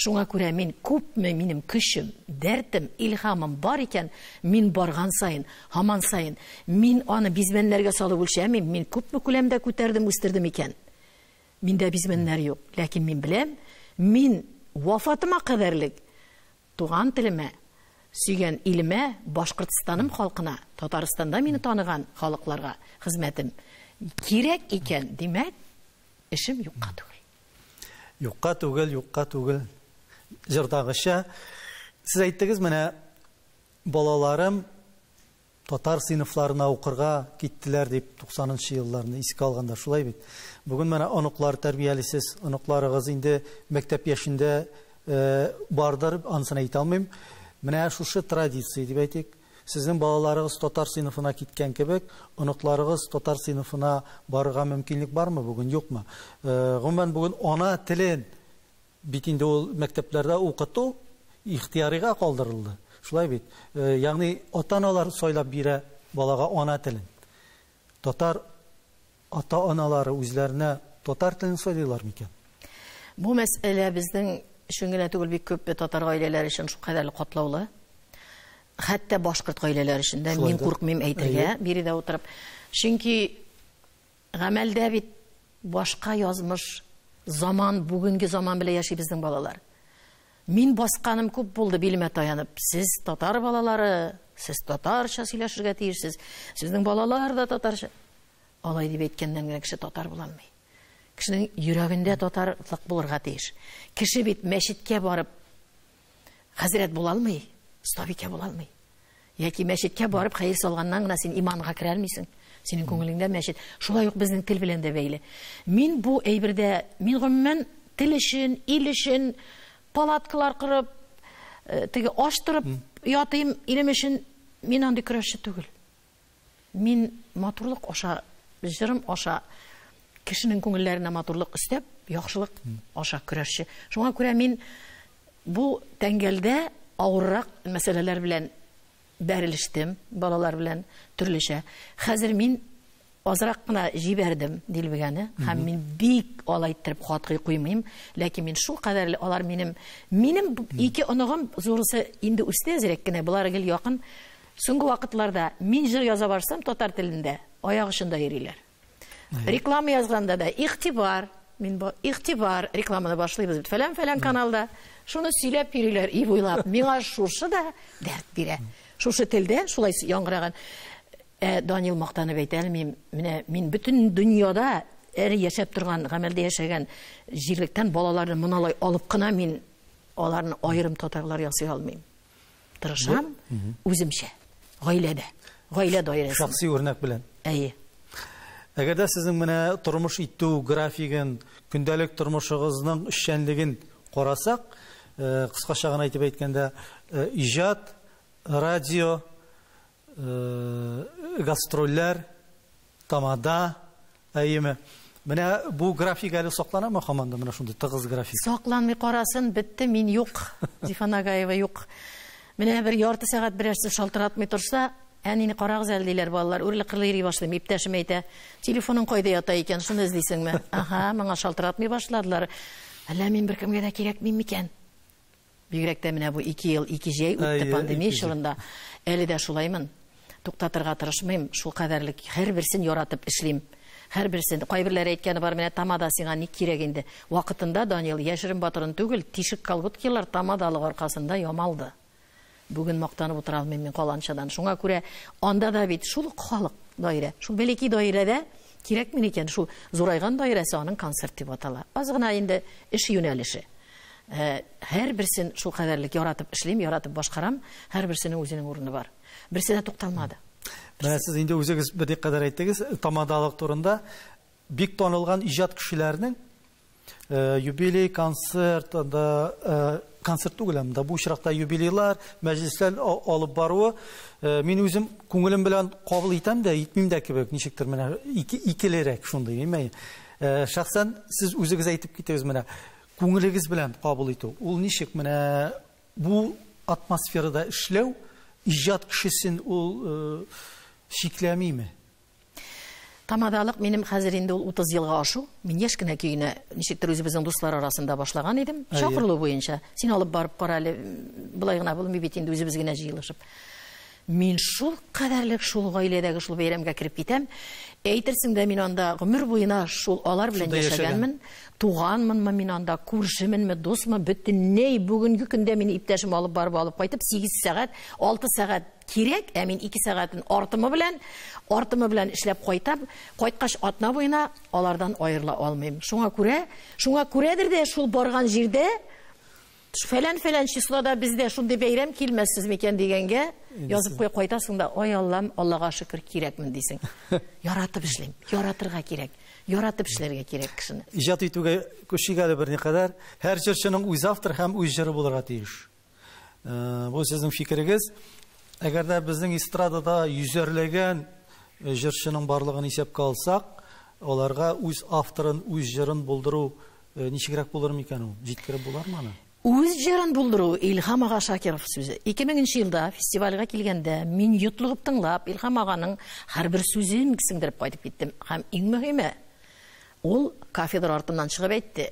Шуңа күрә мин күпме минем көчем, дәртем, илһамым бар икән, мин барган сайын, һаман сайын, мин аны бизмәннәргә салып үлчәмим, мин күпме күләмдә күтәрдем, үстердем икән. Миндә бизмәннәр юк, ләкин мин беләм, мин вафатыма кадәрлек туган телемә, сөйгән илемә, Башкортстаным халкына, Татарстанда мине таныган халыкларга хезмәтем кирәк икән, димәк, эшем юкка түгел. Юкка түгел, юкка түгел. Җырдагыча, сез әйттегез, менә балаларым татар сыйныфларына укырга киттеләр дип 90нчы елларны искә алганда, шулай бит. Бүген менә оныклар тәрбиялисез, оныкларыгыз инде мәктәп яшендә бардыр, анысын әйтә алмыйм. Менә шушы традиция дип әйтик, сезнең балаларыгыз татар сыйныфына киткән кебек, оныкларыгыз татар сыйныфына барырга мөмкинлек бармы бүген, юкмы? Гомумән бүген ана телен бит инде ул мәктәпләрдә укыту ихтыярига калдырылды. Шулай бит. Ягъни ата-аналар сайлап бирә балага ана телен. Татар ата-аналары үзләренә татар телен сайлыйлар микән? Бу мәсьәлә безнең өчен генә түгел, бик күп татар гаиләләре өчен шулкадәрле катлаулы. Хәтта башкорт гаиләләре өчен дә мин куркмыйм әйтергә, биредә утырып. Чөнки гамәлдә бит башка язмыш, заман, бүгенге заман белән яши безнең балалар. Мин басканым күп булды билемә таянып. Сез татар балалары, сез татарча сөйләшергә тиешсез. Сезнең балалар да татарча. Алай дип әйткәннән генә кеше татар була алмый. Кешенең йөрәгендә татарлык булырга тиеш. Кеше бит мәчеткә барып хәзрәт була алмый, остабикә була алмый. Яки мәчеткә барып хәер салганнан гына син иманга керә алмыйсың. Синең күңелеңдә мәчет. Шулай ук безнең тел белән дә бәйле. Мин бу әйбердә, мин гомумән тел өчен, ил өчен палаткалар корып, теге аш торып ятыйм, илем өчен мин андый көрәшче түгел. Мин матурлык аша, җырым аша кешенең күңелләренә матурлык өстәп, яхшылык аша көрәшче. Шуңа күрә мин бу тәңгәлдә авыррак мәсьәләләр белән бәрелештем, балалар белән төрлечә. Хәзер мин азрак кына җибәрдем дилбегәне, һәм мин бик алай иттереп катгый куймыйм, ләкин мин шул кадәрле алар минем ике оныгым зурысы инде үсте әзрәк кенә, болар гел якын. Соңгы вакытларда мин җыр яза барсам татар телендә, аяк очында йөриләр. Реклама язганда да игътибар, мин бу игътибар рекламаны башлыйбыз бит фәлән-фәлән каналда. Шуны сөйләп йөриләр, и буйлап. Миңа шушы да дәрт бирә. Шушы телдә шулай яңгыраган. Данил мактанып әйтә алмыйм. Менә мин бөтен дөньяда әле яшәп торган, гамәлдә яшәгән җирлектән балаларны моналай алып кына мин аларны аерым татарлар ясый алмыйм. Тырышам үземчә, гаиләдә, гаилә даирәсендә. Шәхси үрнәк белән. Әйе. Әгәр дә сезнең менә тормыш итү графигын, көндәлек тормышыгызның эшчәнлеген карасак, кыскача гына әйтеп әйткәндә, иҗат, радио, гастрольләр, тамада, әйеме? Менә бу график әле сакланамы һаман да, менә шундый тыгыз график? Сакланмый карасын, бетте, мин юк. Зифа Нагаева юк. Менә бер ярты сәгать берәрсе шалтыратмый торса, әнине карагыз әле диләр балалар, үрле-кырлы йөри башлыйм. Иптәшем әйтә, телефоның кайда ята икән, шуны эзлисеңме? Аһа, моңа шалтыратмый башладылар. Әллә мин беркемгә дә кирәкмим микән? Бигрәк тә менә бу 2 ел, 2 җәй үтте пандемия чорында. Әле дә шулаймын. Туктатырга тырышмыйм, шул кадәрлек һәрберсен яратып эшлим. Һәрберсен, кайберләре әйткәне бар, менә тамада сиңа ник кирәк инде. Вакытында Данил яшерен батырын түгел, тишек колготкилар тамадалык аркасында ямалды. Бүген мактанып утыра алмыйм мин каланчадан. Шуңа күрә анда да бит шул ук халык даирә, шул бәләкәй даирәдә кирәкме икән, шул зурайган даирәсе аның концерт дип атала. Аз гына инде эш юнәлеше. Һәрберсен шул кадәрлек яратып эшлим, яратып башкарам, һәрберсенең үзенең урыны бар. Берсе дә тукталмады. Менә сез инде үзегез берникадәр әйттегез, тамадалык турында бик танылган иҗат кешеләренең юбилей концерт, анда концерт түгел, анда бу очракта юбилейлар, мәҗлесләр алып баруы, мин үзем күңелем белән кабул итәм дә, итмим дә кебек, ничектер менә икелерәк шундый, әйме? Шәхсән сез үзегез әйтеп китегез менә, күңелегез белән кабул итү. Ул ничек менә бу атмосферада эшләү иҗат кешесен ул чикләмиме? Тамадалык минем хәзер инде ул 30 елга ашу. Мин яшь кенә көенә ничектер үзебезнең дуслар арасында башлаган идем. Чакырылу буенча. Син алып барып кара әле, былай гына булмый бит инде үзебез генә җыелышып. Мин шул кадәрлек шул гаиләдәге шул бәйрәмгә кереп китәм. Әйтерсең дә мин анда гомер буена шул алар белән яшәгәнмен, туганмынмы мин анда, күршеменме, дусмы, бөтенләй бүгенге көндә мине иптәшем алып барып алып кайтып 8 сәгать, 6 сәгать кирәк, ә мин 2 сәгатен артымы белән эшләп кайтам. Кайткач атна буена алардан аерыла алмыйм. Шуңа күрәдер дә шул барган җирдә фәлән-фәлән числода бездә шундый бәйрәм килмәссез микән дигәнгә язып куя кайтасың да, ай Аллам, Аллага шөкер кирәкмен дисең. Яратып эшлим, яратырга кирәк, яратып эшләргә кирәк кешене. Иҗат итүгә күчик әле берникадәр. Һәр җырчының үз автор һәм үз җыры булырга тиеш. Бу сезнең фикерегез. Әгәр дә безнең эстрадада йөзәрләгән җырчының барлыгын исәпкә алсак, аларга үз авторын, үз җырын булдыру ничегрәк булыр микән ул? Җиткереп булармы аны? Үз җырын булдыру Илһам ага Шакиров сүзе. 2000 елда фестивальгә килгәндә мин йотлыгып тыңлап Илһам аганың һәрбер сүзен сеңдереп кайтып киттем. Һәм иң мөһиме, ул кафедра артыннан чыгып әйтте.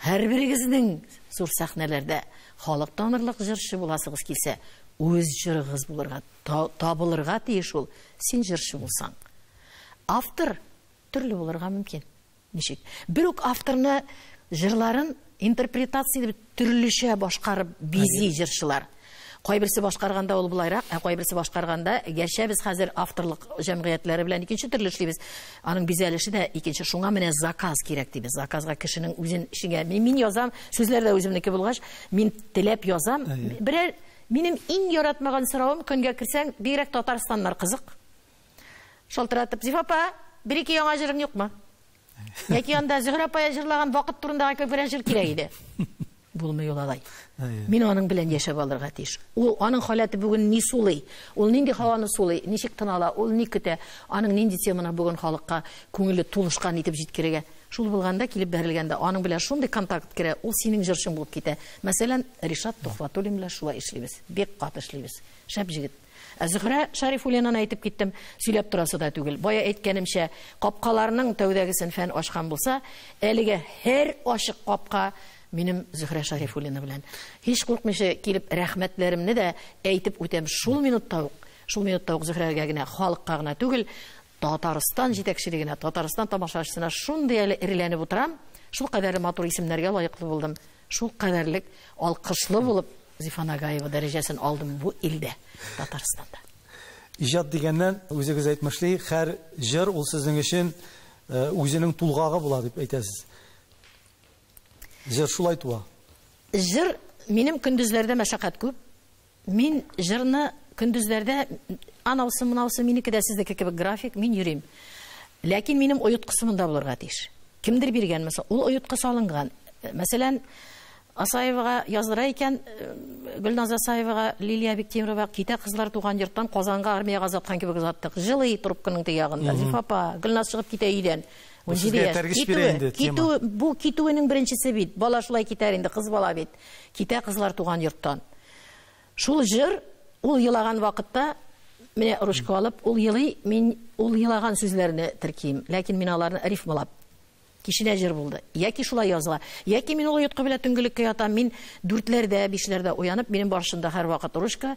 Һәрберегезнең зур сәхнәләрдә халык танырлык җырчы буласыгыз килсә, үз җырыгыз булырга, табылырга тиеш ул, син җырчы булсаң. Автор төрле булырга мөмкин. Ничек? Бер үк авторны җырларын интерпретация дип төрлечә башкарып бизи җырчылар. Кайберсе башкарганда ул булайрак, ә кайберсе башкарганда, гәрчә без хәзер авторлык җәмгыятьләре белән икенче төрле эшлибез. Аның бизәлеше дә икенче. Шуңа менә заказ кирәк дибез. Заказга кешенең үзен эшеңә. Мин язам, сүзләр дә үземнеке булгач, мин теләп язам. Берәр минем иң яратмаган соравым, көнгә керсәң, бигрәк Татарстаннар кызык. Шалтыратып, Зифа апа, бер-ике яңа җырың юкмы? Яки анда Зөһрә апа җырлаган вакыт турындагы берәр җыр кирәк иде. Булмый ул алай. Мин аның белән яшәп алырга тиеш. Ул аның халәте бүген ни сулый, ул нинди һаваны сулый, ничек тын ала, ул ни көтә, аның нинди теманы бүген халыкка күңеле тулышкан итеп җиткерергә. Шул булганда килеп бәрелгәндә аның белән шундый контакт керә, ул синең җырчың булып китә. Мәсәлән, Ришат Төхвәтуллин белән шулай эшлибез. Бик каты эшлибез. Шәп җегет. Ә Зөһрә Шәрифуллинаны әйтеп киттем, сөйләп торасы да түгел. Бая әйткәнемчә, капкаларның тәүдәгесен фән ачкан булса, әлегә һәр ачык капка минем Зөһрә Шәрифуллина белән. Һич куркмыйча килеп рәхмәтләремне дә әйтеп үтәм. Шул минутта ук, шул минутта ук Зөһрәгә генә, халыкка гына түгел, Татарстан җитәкчелегенә, Татарстан тамашачысына шундый әле эреләнеп утырам. Шул кадәрле матур исемнәргә лаеклы булдым. Шул кадәрлек алкышлы булып Зифа Нагаева дәрәҗәсен алдым бу илдә, Татарстанда. Иҗат дигәннән, үзегез әйтмешли, һәр җыр ул сезнең өчен үзенең тулгагы була дип әйтәсез. Җыр шулай туа. Җыр минем көндезләрдә мәшәкать күп. Мин җырны көндезләрдә анаусы, монаусы минеке дә сезнеке кебек график, мин йөрим. Ләкин минем оеткысы монда булырга тиеш. Кемдер биргән, мәсәлән, ул оеткы салынган. Мәсәлән, Асаевага яздыра икән, Гөлназ Асаевага, Лилия Биктимирова китә кызлар туган йорттан Казанга армиягә озаткан кебек озаттык. Җылый трубканың теге ягында. Зифа апа, Гөлназ чыгып китә өйдән. Китүе, бу китүенең беренчесе бит. Бала шулай китәр инде, кыз бала бит. Китә кызлар туган йорттан. Шул җыр, ул елаган вакытта, менә ручка алып, ул елый, мин ул елаган сүзләрне терким. Ләкин мин аларны рифмалап. Киченә җыр булды. Яки шулай языла. Яки мин ул йоткы белән төнгелеккә ятам. Мин 4-ләрдә, 5-ләрдә уянып, минем башымда һәр вакыт ручка,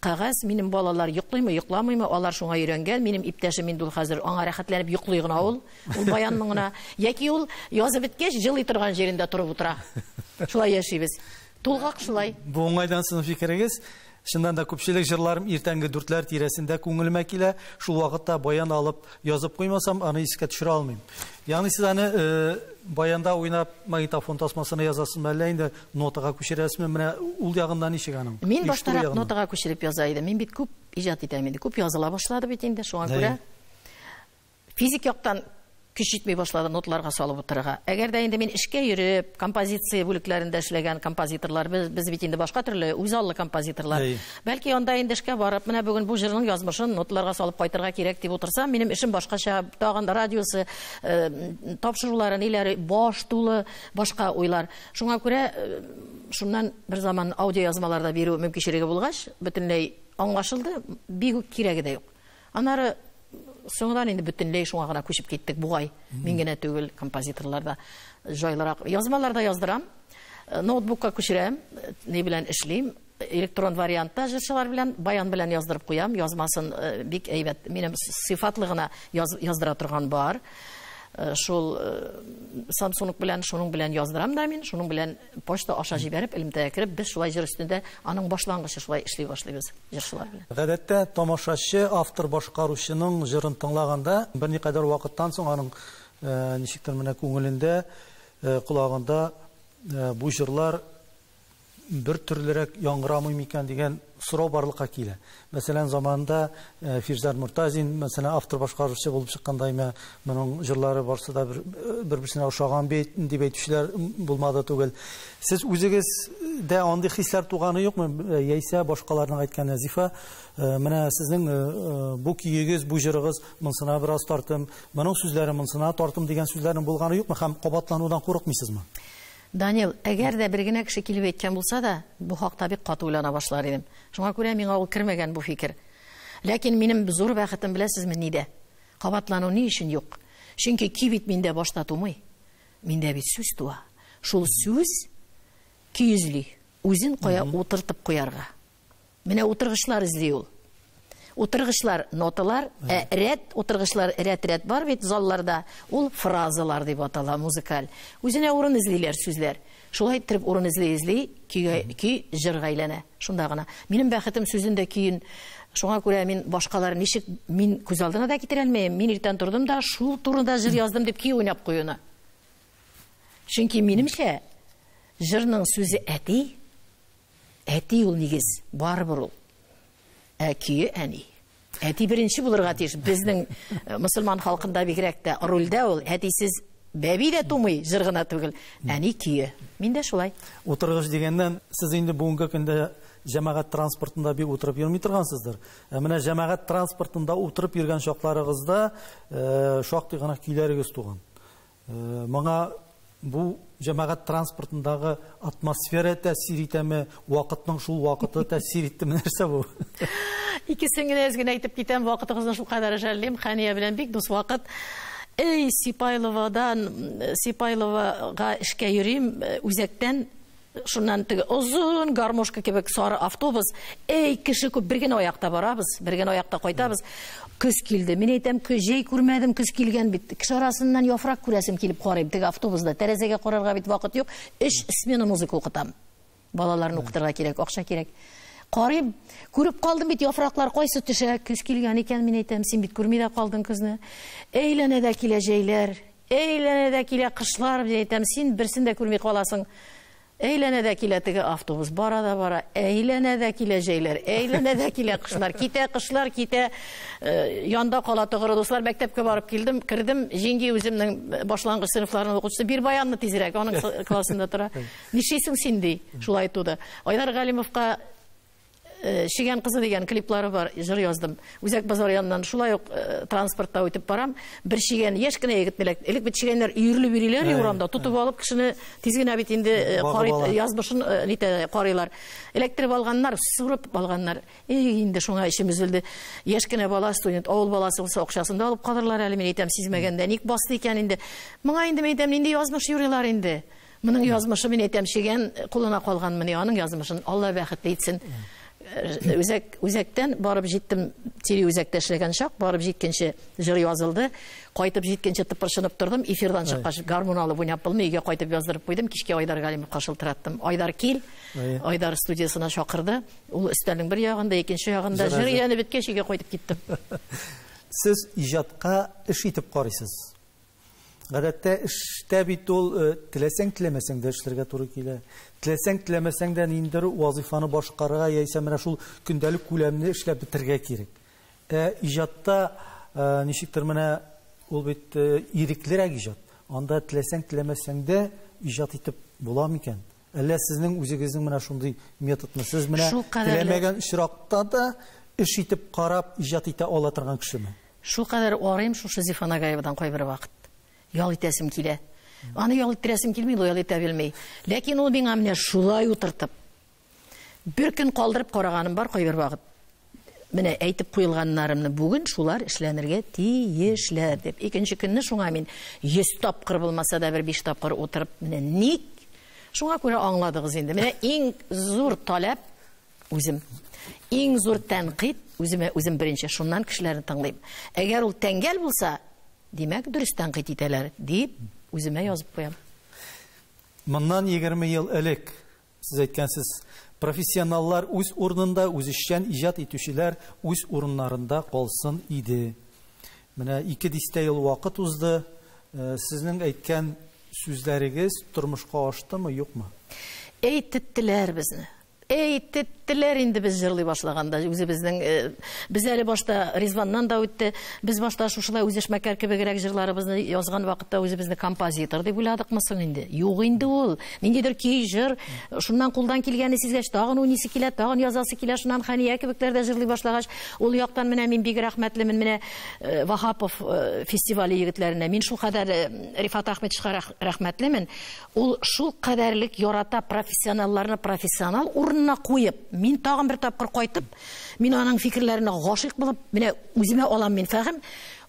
кәгазь, минем балалар йоклыймы, йокламыймы, алар шуңа өйрәнгән. Минем иптәшем инде ул хәзер аңа рәхәтләнеп йоклый гына ул. Ул баян моңына. Яки ул язып беткәч, җылый торган җирендә торып утыра. Шулай яшибез. Тулгак шулай. Бу уңайдан сезнең фикерегез? Чыннан да күпчелек җырларым иртәнге 4-ләр тирәсендә күңелемә килә. Шул вакытта баян алып язып куймасам, аны искә төшерә алмыйм. Ягъни сез аны баянда уйнап магнитофон тасмасына язасызмы, әллә инде нотага күчерәсезме? Менә ул ягыннан ничек аның? Мин баштарак нотага күчереп яза идем. Мин бит күп иҗат итәм инде. Күп языла башлады бит инде, шуңа күрә физик яктан көч җитми башлады нотларга салып утырырга. Әгәр дә инде мин эшкә йөреп, композиция бүлекләрендә эшләгән композиторлар, без бит инде башка төрле үзаллы композиторлар. Бәлки анда инде эшкә барып, менә бүген бу җырның язмышын нотларга салып кайтырга кирәк дип утырсам, минем эшем башкача, тагын да радиосы, тапшырулары, ниләре, баш тулы башка уйлар. Шуңа күрә, шуннан бер заман аудио язмаларда бирү мөмкинчелеге булгач, бөтенләй аңлашылды, бик үк кирәге дә юк. Аннары соңдан инде бөтенләй шуңа гына күчеп киттек бугай. Мин генә түгел, композиторлар да җайлырак. Язмаларда яздырам, ноутбукка күчерәм, ни белән эшлим, электрон вариантта җырчылар белән, баян белән яздырып куям, язмасын бик әйбәт, минем сыйфатлы гына яздыра торган бар. Шул Samsung белән, шуның белән яздырам да мин, шуның белән почта аша җибәреп, элемтәгә кереп, без шулай җыр өстендә аның башлангычы шулай эшли башлыйбыз җырчылар белән. Гадәттә тамашачы автор башкаручының җырын тыңлаганда берникадәр вакыттан соң аның ничектер менә күңелендә, колагында бу җырлар бер төрлерәк яңгырамый микән дигән сорау барлыкка килә. Мәсәлән, заманында Фирзәр Мортазин, мәсәлән, автор башкаручы булып чыкканда, моның җырлары барсы да бер-берсенә охшаган бит дип әйтүчеләр булмады түгел. Сез үзегез дә андый хисләр туганы юкмы? Яисә башкаларның әйткәне, Зифа, менә сезнең бу көегез, бу җырыгыз монсына бераз тартым, моның сүзләре монсына тартым дигән сүзләрнең булганы юкмы һәм кабатланудан курыкмыйсызмы? Данил, әгәр дә бер генә кеше килеп әйткән булса да, бу хакта бик каты уйлана башлар идем. Шуңа күрә миңа ул кермәгән бу фикер. Ләкин минем зур бәхетем беләсезме нидә? Кабатлану ни өчен юк? Чөнки ки бит миндә башта тумый. Миндә бит сүз туа. Шул сүз көй эзли. Үзен кая утыртып куярга. Менә утыргычлар эзли ул. Утыргычлар ноталар, ә рәт утыргычлар рәт-рәт бар бит залларда. Ул фразалар дип атала музыкаль. Үзенә урын эзлиләр сүзләр. Шулай иттереп урын эзли-эзли көйгә көй җырга әйләнә. Шунда гына. Минем бәхетем сүзен дә көен. Шуңа күрә мин башкалар ничек мин күз алдына да китерә алмыйм. Мин иртән тордым да шул турында җыр яздым дип көй уйнап куюны. Чөнки минемчә җырның сүзе әти, әти ул нигез, барыбер ул. Ә көе әни. Әти беренче булырга тиеш. Безнең мөселман халкында бигрәк тә рульдә ул әтисез бәби дә тумый, җыр гына түгел. Әни көе. Мин дә шулай. Утыргыч дигәннән, сез инде бүгенге көндә җәмәгать транспортында бик утырып йөрми торгансыздыр. Ә менә җәмәгать транспортында утырып йөргән чакларыгызда шактый гына көйләрегез туган. Моңа бу җәмәгать транспортындагы атмосфера тәэсир итәме, вакытның шул вакыты тәэсир иттеме, нәрсә бу? Икесен генә әз генә әйтеп китәм, вакытыгызны шулкадәр жәллим. Хәния белән бик дус вакыт. Эй, Сипайловадан, Сипайловага эшкә йөрим, үзәктән, шуннан теге озын гармошка кебек сары автобус. Эй, кеше күп, бер генә аякта барабыз, бер генә аякта кайтабыз. Көз килде. Мин әйтәм, көз җәй күрмәдем, көз килгән бит. Кеше арасыннан яфрак күрәсем килеп карыйм. Теге автобуста тәрәзәгә карарга бит вакыт юк. 3 смена музыка укытам. Балаларны укытырга кирәк, акча кирәк. Карыйм, күреп калдым бит яфраклар кайсы төшә, көз килгән икән, мин әйтәм, син бит күрми дә калдың көзне. Әйләнә дә килә җәйләр, әйләнә дә килә кышлар, мин әйтәм, син берсен дә күрми каласың. Әйләнә дә килә теге автобус, бара да бара, әйләнә дә килә җәйләр, әйләнә дә килә кышлар, китә кышлар, китә, янда кала тогры дуслар, мәктәпкә барып килдем, кердем, җиңги үземнең башлангыч сыйныфларының укучысы, бир баянны тизрәк, аның классында тора. Нишлисең син, ди, шулай туды. Айдар Галимовка Чигән кызы дигән клиплары бар, җыр яздым. Үзәк базар яныннан шулай ук транспортта үтеп барам. Бер чигән яшь кенә егет миләк. Элек бит чигәннәр өерлеп йөриләр урамда, тотып алып кешене тиз генә бит инде карый, язмышын нитә карыйлар. Эләктереп алганнар, сурып алганнар. Эй, инде шуңа эчем өзелде. Яшь кенә бала, студент, авыл баласы булса акчасын да алып калырлар әле, мин әйтәм, сизмәгәндә ник басты икән инде. Моңа инде мин әйтәм, нинди язмыш юрыйлар инде. Моның язмышы, мин әйтәм, чигән кулына калган менә аның язмышын Алла бәхетле итсен. Үзәктән барып җиттем, теле үзәктә эшләгән чак, барып җиткәнче җыр язылды. Кайтып җиткәнче тыпырчынып тордым, эфирдан чыккач гармун алып уйнап булмый, өйгә кайтып яздырып куйдым, кичкә Айдар Галимовка шылтыраттым. Айдар кил, Айдар студиясына чакырды. Ул өстәлнең бер ягында, икенче ягында җыр өйрәнеп беткәч өйгә кайтып киттем. Сез иҗатка эш итеп карыйсыз. Гадәттә эштә бит ул теләсәң теләмәсәң дә эшләргә туры килә. Теләсәң теләмәсәң дә ниндидер вазифаны башкарырга яисә менә шул көндәлек күләмне эшләп бетерергә кирәк. Ә иҗатта ничектер менә ул бит иреклерәк иҗат. Анда теләсәң теләмәсәң дә иҗат итеп була микән? Әллә сезнең үзегезнең менә шундый методмы? Сез менә теләмәгән очракта да эш итеп карап иҗат итә ала торган кешеме? Шулкадәр арыйм шушы Зифа Нагаевадан кайбер вакыт. Ял итәсем килә. Аны ял иттерәсем килми, ул ял итә белми. Ләкин ул миңа менә шулай утыртып, бер көн калдырып караганым бар кайбер вакыт. Менә әйтеп куелганнарымны бүген шулар эшләнергә тиешләр дип. Икенче көнне шуңа мин 100 тапкыр булмаса да бер 5 тапкыр утырып, менә ник? Шуңа күрә аңладыгыз инде. Менә иң зур таләп үзем. Иң зур тәнкыйть үземә үзем беренче. Шуннан кешеләрне тыңлыйм. Әгәр ул тәңгәл булса, димәк, дөрес тәнкыйть итәләр дип үземә язып куям. Моннан 20 ел элек сез әйткәнсез, профессионаллар үз урынында, үзешчән иҗат итүчеләр үз урыннарында калсын иде. Менә 2 дистә ел вакыт узды. Сезнең әйткән сүзләрегез тормышка аштымы, юкмы? Әйттеләр безне. Әйттеләр инде без җырлый башлаганда, үзебезнең, без әле башта Ризваннан да үтте. Без башта шушылай үзешмәкәр кебегрәк җырларыбызны язган вакытта үзебезне композитор дип уйладыкмы соң инде? Юк инде ул. Ниндидер көй, җыр, шуннан кулдан килгәнне сизгәч, тагын уйныйсы килә, тагын язасы килә, шуннан Хәния кебекләр дә җырлый башлагач, ул яктан менә мин бик рәхмәтлемен менә Ваһапов фестивале егетләренә. Мин шул кадәр Рифат Ахметовичка рәхмәтлемен. Ул шул кадәрлек ярата профессионалларны профессионал урынына куеп, мин тагын бер тапкыр кайтып, мин аның фикерләренә гашыйк булып, менә үземә алам мин фәһем,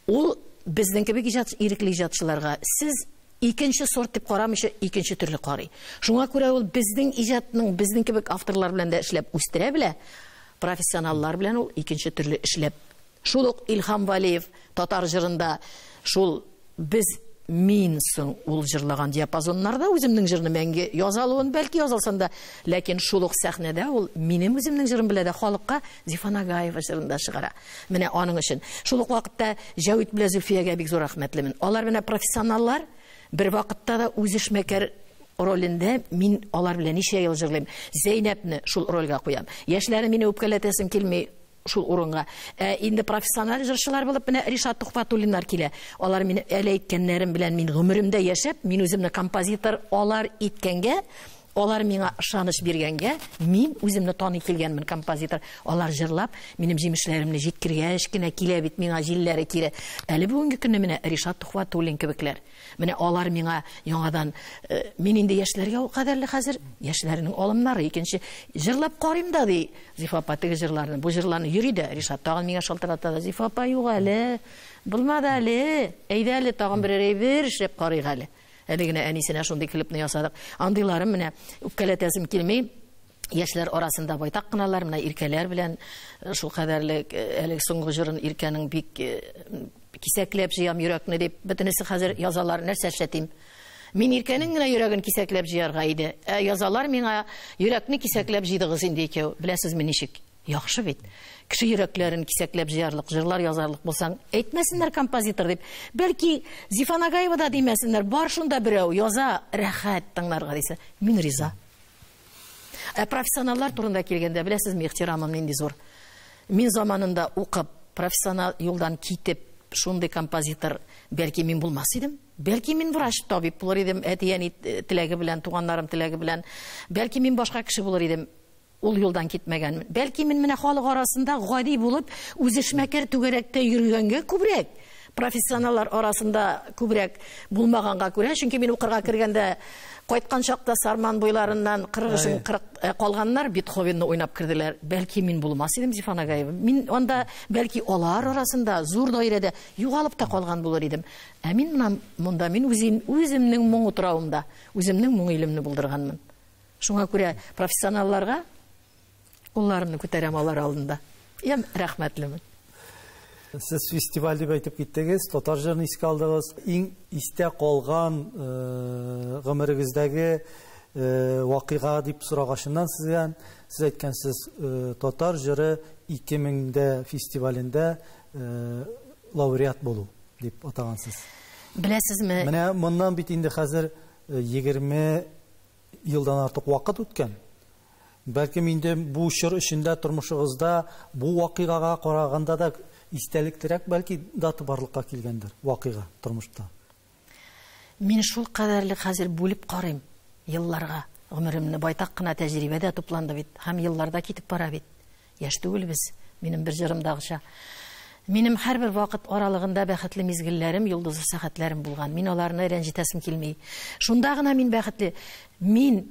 ул безнең кебек иҗат, ирекле иҗатчыларга сез Икенче сорт дип карамыйча, икенче төрле карый. Шуңа күрә ул безнең иҗатның, безнең кебек авторлар белән дә эшләп үстерә белә, профессионаллар белән ул икенче төрле эшләп. Шул ук Илһам Валиев татар җырында шул без мин соң ул җырлаган диапазоннарда үземнең җырны мәңге яза алуын бәлки язалсам да, ләкин шул ук сәхнәдә ул минем үземнең җырым белән дә халыкка Зифа Нагаева җырын да чыгара. Менә аның өчен. Шул ук вакытта Җәвит белән Зөлфиягә бик зур рәхмәтлемен. Алар менә профессионаллар, бер вакытта да үз эшмәкәр ролендә мин алар белән ничә ел җырлыйм. Зәйнәпне шул рольгә куям. Яшьләрне мине үпкәләтәсем килми шул урынга. Инде профессиональ җырчылар булып менә Ришат Тухватуллиннар килә. Алар мине әле әйткәннәрем белән мин гомеремдә яшәп, мин үземне композитор алар иткәнгә, алар миңа ышаныч биргәнгә, мин үземне таный килгәнмен композитор. Алар җырлап, минем җимешләремне җиткергәч кенә килә бит миңа җилләре кире. Әле бүгенге көнне менә Ришат Тухватуллин кебекләр. Менә алар миңа яңадан, мин инде яшьләргә ул кадәрле хәзер, яшьләрнең алымнары икенче. Җырлап карыйм да ди Зифа апа теге җырларны, бу җырларны йөри дә Ришат тагын миңа шалтырата да, Зифа апа юк әле, булмады әле, әйдә әле тагын берәр әйбер эшләп карыйк әле. Әле генә әнисенә шундый клипны ясадык. Андыйларым менә үпкәләтәсем килми. Яшьләр арасында байтак кыналар, менә Иркәләр белән шул кадәрле әле соңгы җырын Иркәнең бик кисәкләп җыям йөрәкне дип, бөтенесе хәзер язалар, нәрсә эшләтим? Мин Иркәнең генә йөрәген кисәкләп җыярга иде. Ә язалар миңа йөрәкне кисәкләп җыйдыгыз инде икәү. Беләсезме ничек? Яхшы бит. Кеше йөрәкләрен кисәкләп җыярлык, җырлар язарлык булсаң, әйтмәсеннәр композитор дип. Бәлки Зифа Нагаева да димәсеннәр, бар шунда берәү яза, рәхәт тыңларга дисә. Мин риза. Ә профессионаллар турында килгәндә, беләсезме, ихтирамым нинди зур. Мин заманында укып, профессионал юлдан китеп, шундый композитор, бәлки мин булмас идем. Бәлки мин врач, табиб булыр идем, әти-әни теләге белән, туганнарым теләге белән. Бәлки мин башка кеше булыр идем. Ул юлдан китмәгән. Бәлки мин менә халык арасында гади булып, үз эшмәкәр түгәрәктә йөргәнгә күбрәк, профессионаллар арасында күбрәк булмаганга күрә, чөнки мин укырга кергәндә кайткан чакта Сарман буйларыннан 40 40 калганнар Бетховенны уйнап керделәр. Бәлки мин булмас идем Зифа Нагаева. Мин анда бәлки алар арасында зур даирәдә югалып та калган булыр идем. Ә мин менә монда мин үзем үземнең моң утравымда, үземнең моң илемне булдырганмын. Шуңа күрә профессионалларга кулларымны күтәрәм алар алдында. Ям рәхмәтлемен. Сез фестиваль дип әйтеп киттегез, татар җырын искә алдыгыз. Иң истә калган гомерегездәге вакыйга дип сорагашыннан сезгә, сез әйткәнсез, татар җыры 2000 фестивалендә лауреат булу дип атагансыз. Беләсезме? Менә моннан бит инде хәзер 20 елдан артык вакыт үткән. Бәлкем инде бу чор эчендә тормышыгызда бу вакыйгага караганда да истәлеклерәк бәлки дата барлыкка килгәндер, вакыйга тормышта. Мин шул кадәрле хәзер бүлеп карыйм елларга. Гомеремне байтак кына тәҗрибә дә тупланды бит, һәм елларда китеп бара бит. Яшь түгел без, минем бер җырымдагыча. Минем һәрбер вакыт аралыгында бәхетле мизгелләрем, йолдызлы сәгатьләрем булган. Мин аларны рәнҗетәсем килми. Шунда гына мин бәхетле. Мин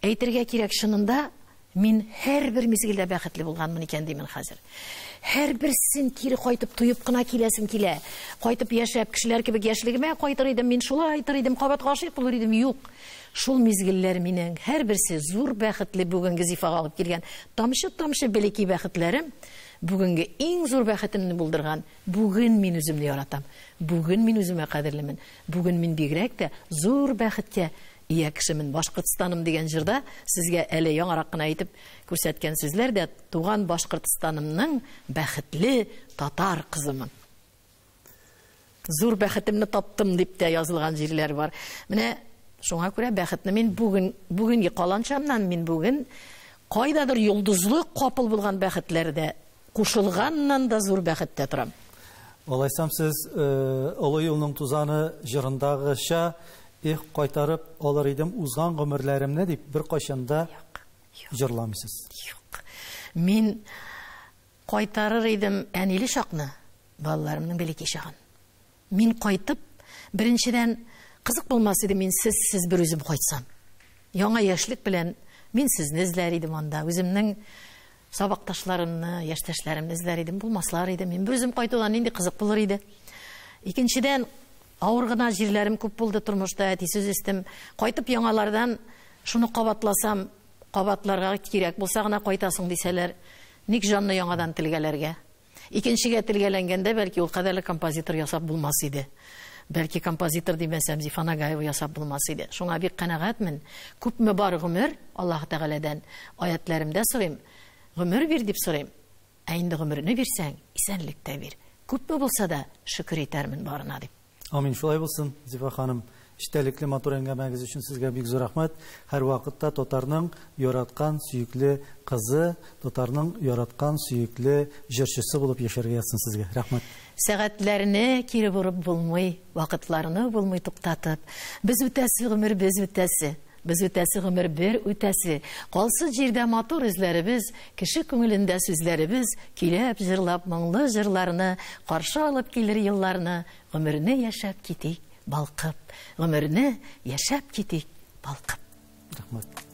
әйтергә кирәк, чынында мин һәрбер мизгелдә бәхетле булганмын икән димен хәзер. Һәрберсен кире кайтып туеп кына киләсем килә. Кайтып яшәп, кешеләр кебек яшьлегемә кайтыр идем, мин шулай әйтер идем, кабат гашыйк булыр идем. Юк. Шул мизгелләр минең һәрберсе зур бәхетле бүгенге Зифага алып килгән. Тамчы-тамчы бәләкәй бәхетләрем бүгенге иң зур бәхетемне булдырган. Бүген мин үземне яратам. Бүген мин үземә кадерлемен. Бүген мин бигрәк тә зур бәхеткә ия кешемен. Башкортстаным дигән җырда сезгә әле яңарак кына әйтеп күрсәткән сүзләр дә туган Башкортстанымның бәхетле татар кызымын. Зур бәхетемне таптым дип тә язылган җирләр бар. Менә шуңа күрә бәхетне мин бүген, бүгенге каланчамнан мин бүген кайдадыр йолдызлы капыл булган бәхетләрдә кушылганнан да зур бәхеттә торам. Алайсам сез Олы юлның тузаны җырындагыча эх кайтарып алыр идем узган гомерләремне дип бер кайчан да җырламыйсыз. Юк. Мин кайтарыр идем әниле чакны, балаларымның бәләкәй чагын. Мин кайтып, беренчедән кызык булмас иде мин сез бер үзем кайтсам. Яңа яшьлек белән мин сезне эзләр идем анда, үземнең сабакташларымны, яшьтәшләремне эзләр идем, булмаслар иде. Мин бер үзем кайтудан нинди кызык булыр иде. Икенчедән, Авыр гына җирләрем күп булды тормышта, әтисез үстем. Кайтып яңалардан шуны кабатласам, кабатларга кирәк булса гына кайтасың дисәләр, ник җанны яңадан телгәләргә? Икенчегә телгәләнгәндә, бәлки ул кадәрле композитор ясап булмас иде. Бәлки композитор димәсәм, Зифа Нагаева ясап булмас иде. Шуңа бик канәгатьмен. Күпме бар гомер Аллаһ Тәгаләдән аятларымда сорыйм, гомер бир дип сорыйм. Ә инде гомерне бирсәң, исәнлек тә бир. Күпме булса да шөкер итәрмен барына дип. Амин, шулай булсын, Зифа ханым. Эчтәлекле матур әңгәмәгез өчен сезгә бик зур рәхмәт. Һәр вакытта татарның яраткан сөекле кызы, татарның яраткан сөекле җырчысы булып яшәргә язсын сезгә. Рәхмәт. Сәгатьләрне кире борып булмый, вакытларны булмый туктатып. Без үтәсе гомер, без үтәсе. Без үтәсе гомер бер үтәсе. Калсын җирдә матур эзләребез, кеше күңелендә сүзләребез, көйләп, җырлап моңлы җырларны, каршы алып килер елларны, гомерне яшәп китик, балкып. Гомерне яшәп китик, балкып. Рәхмәт.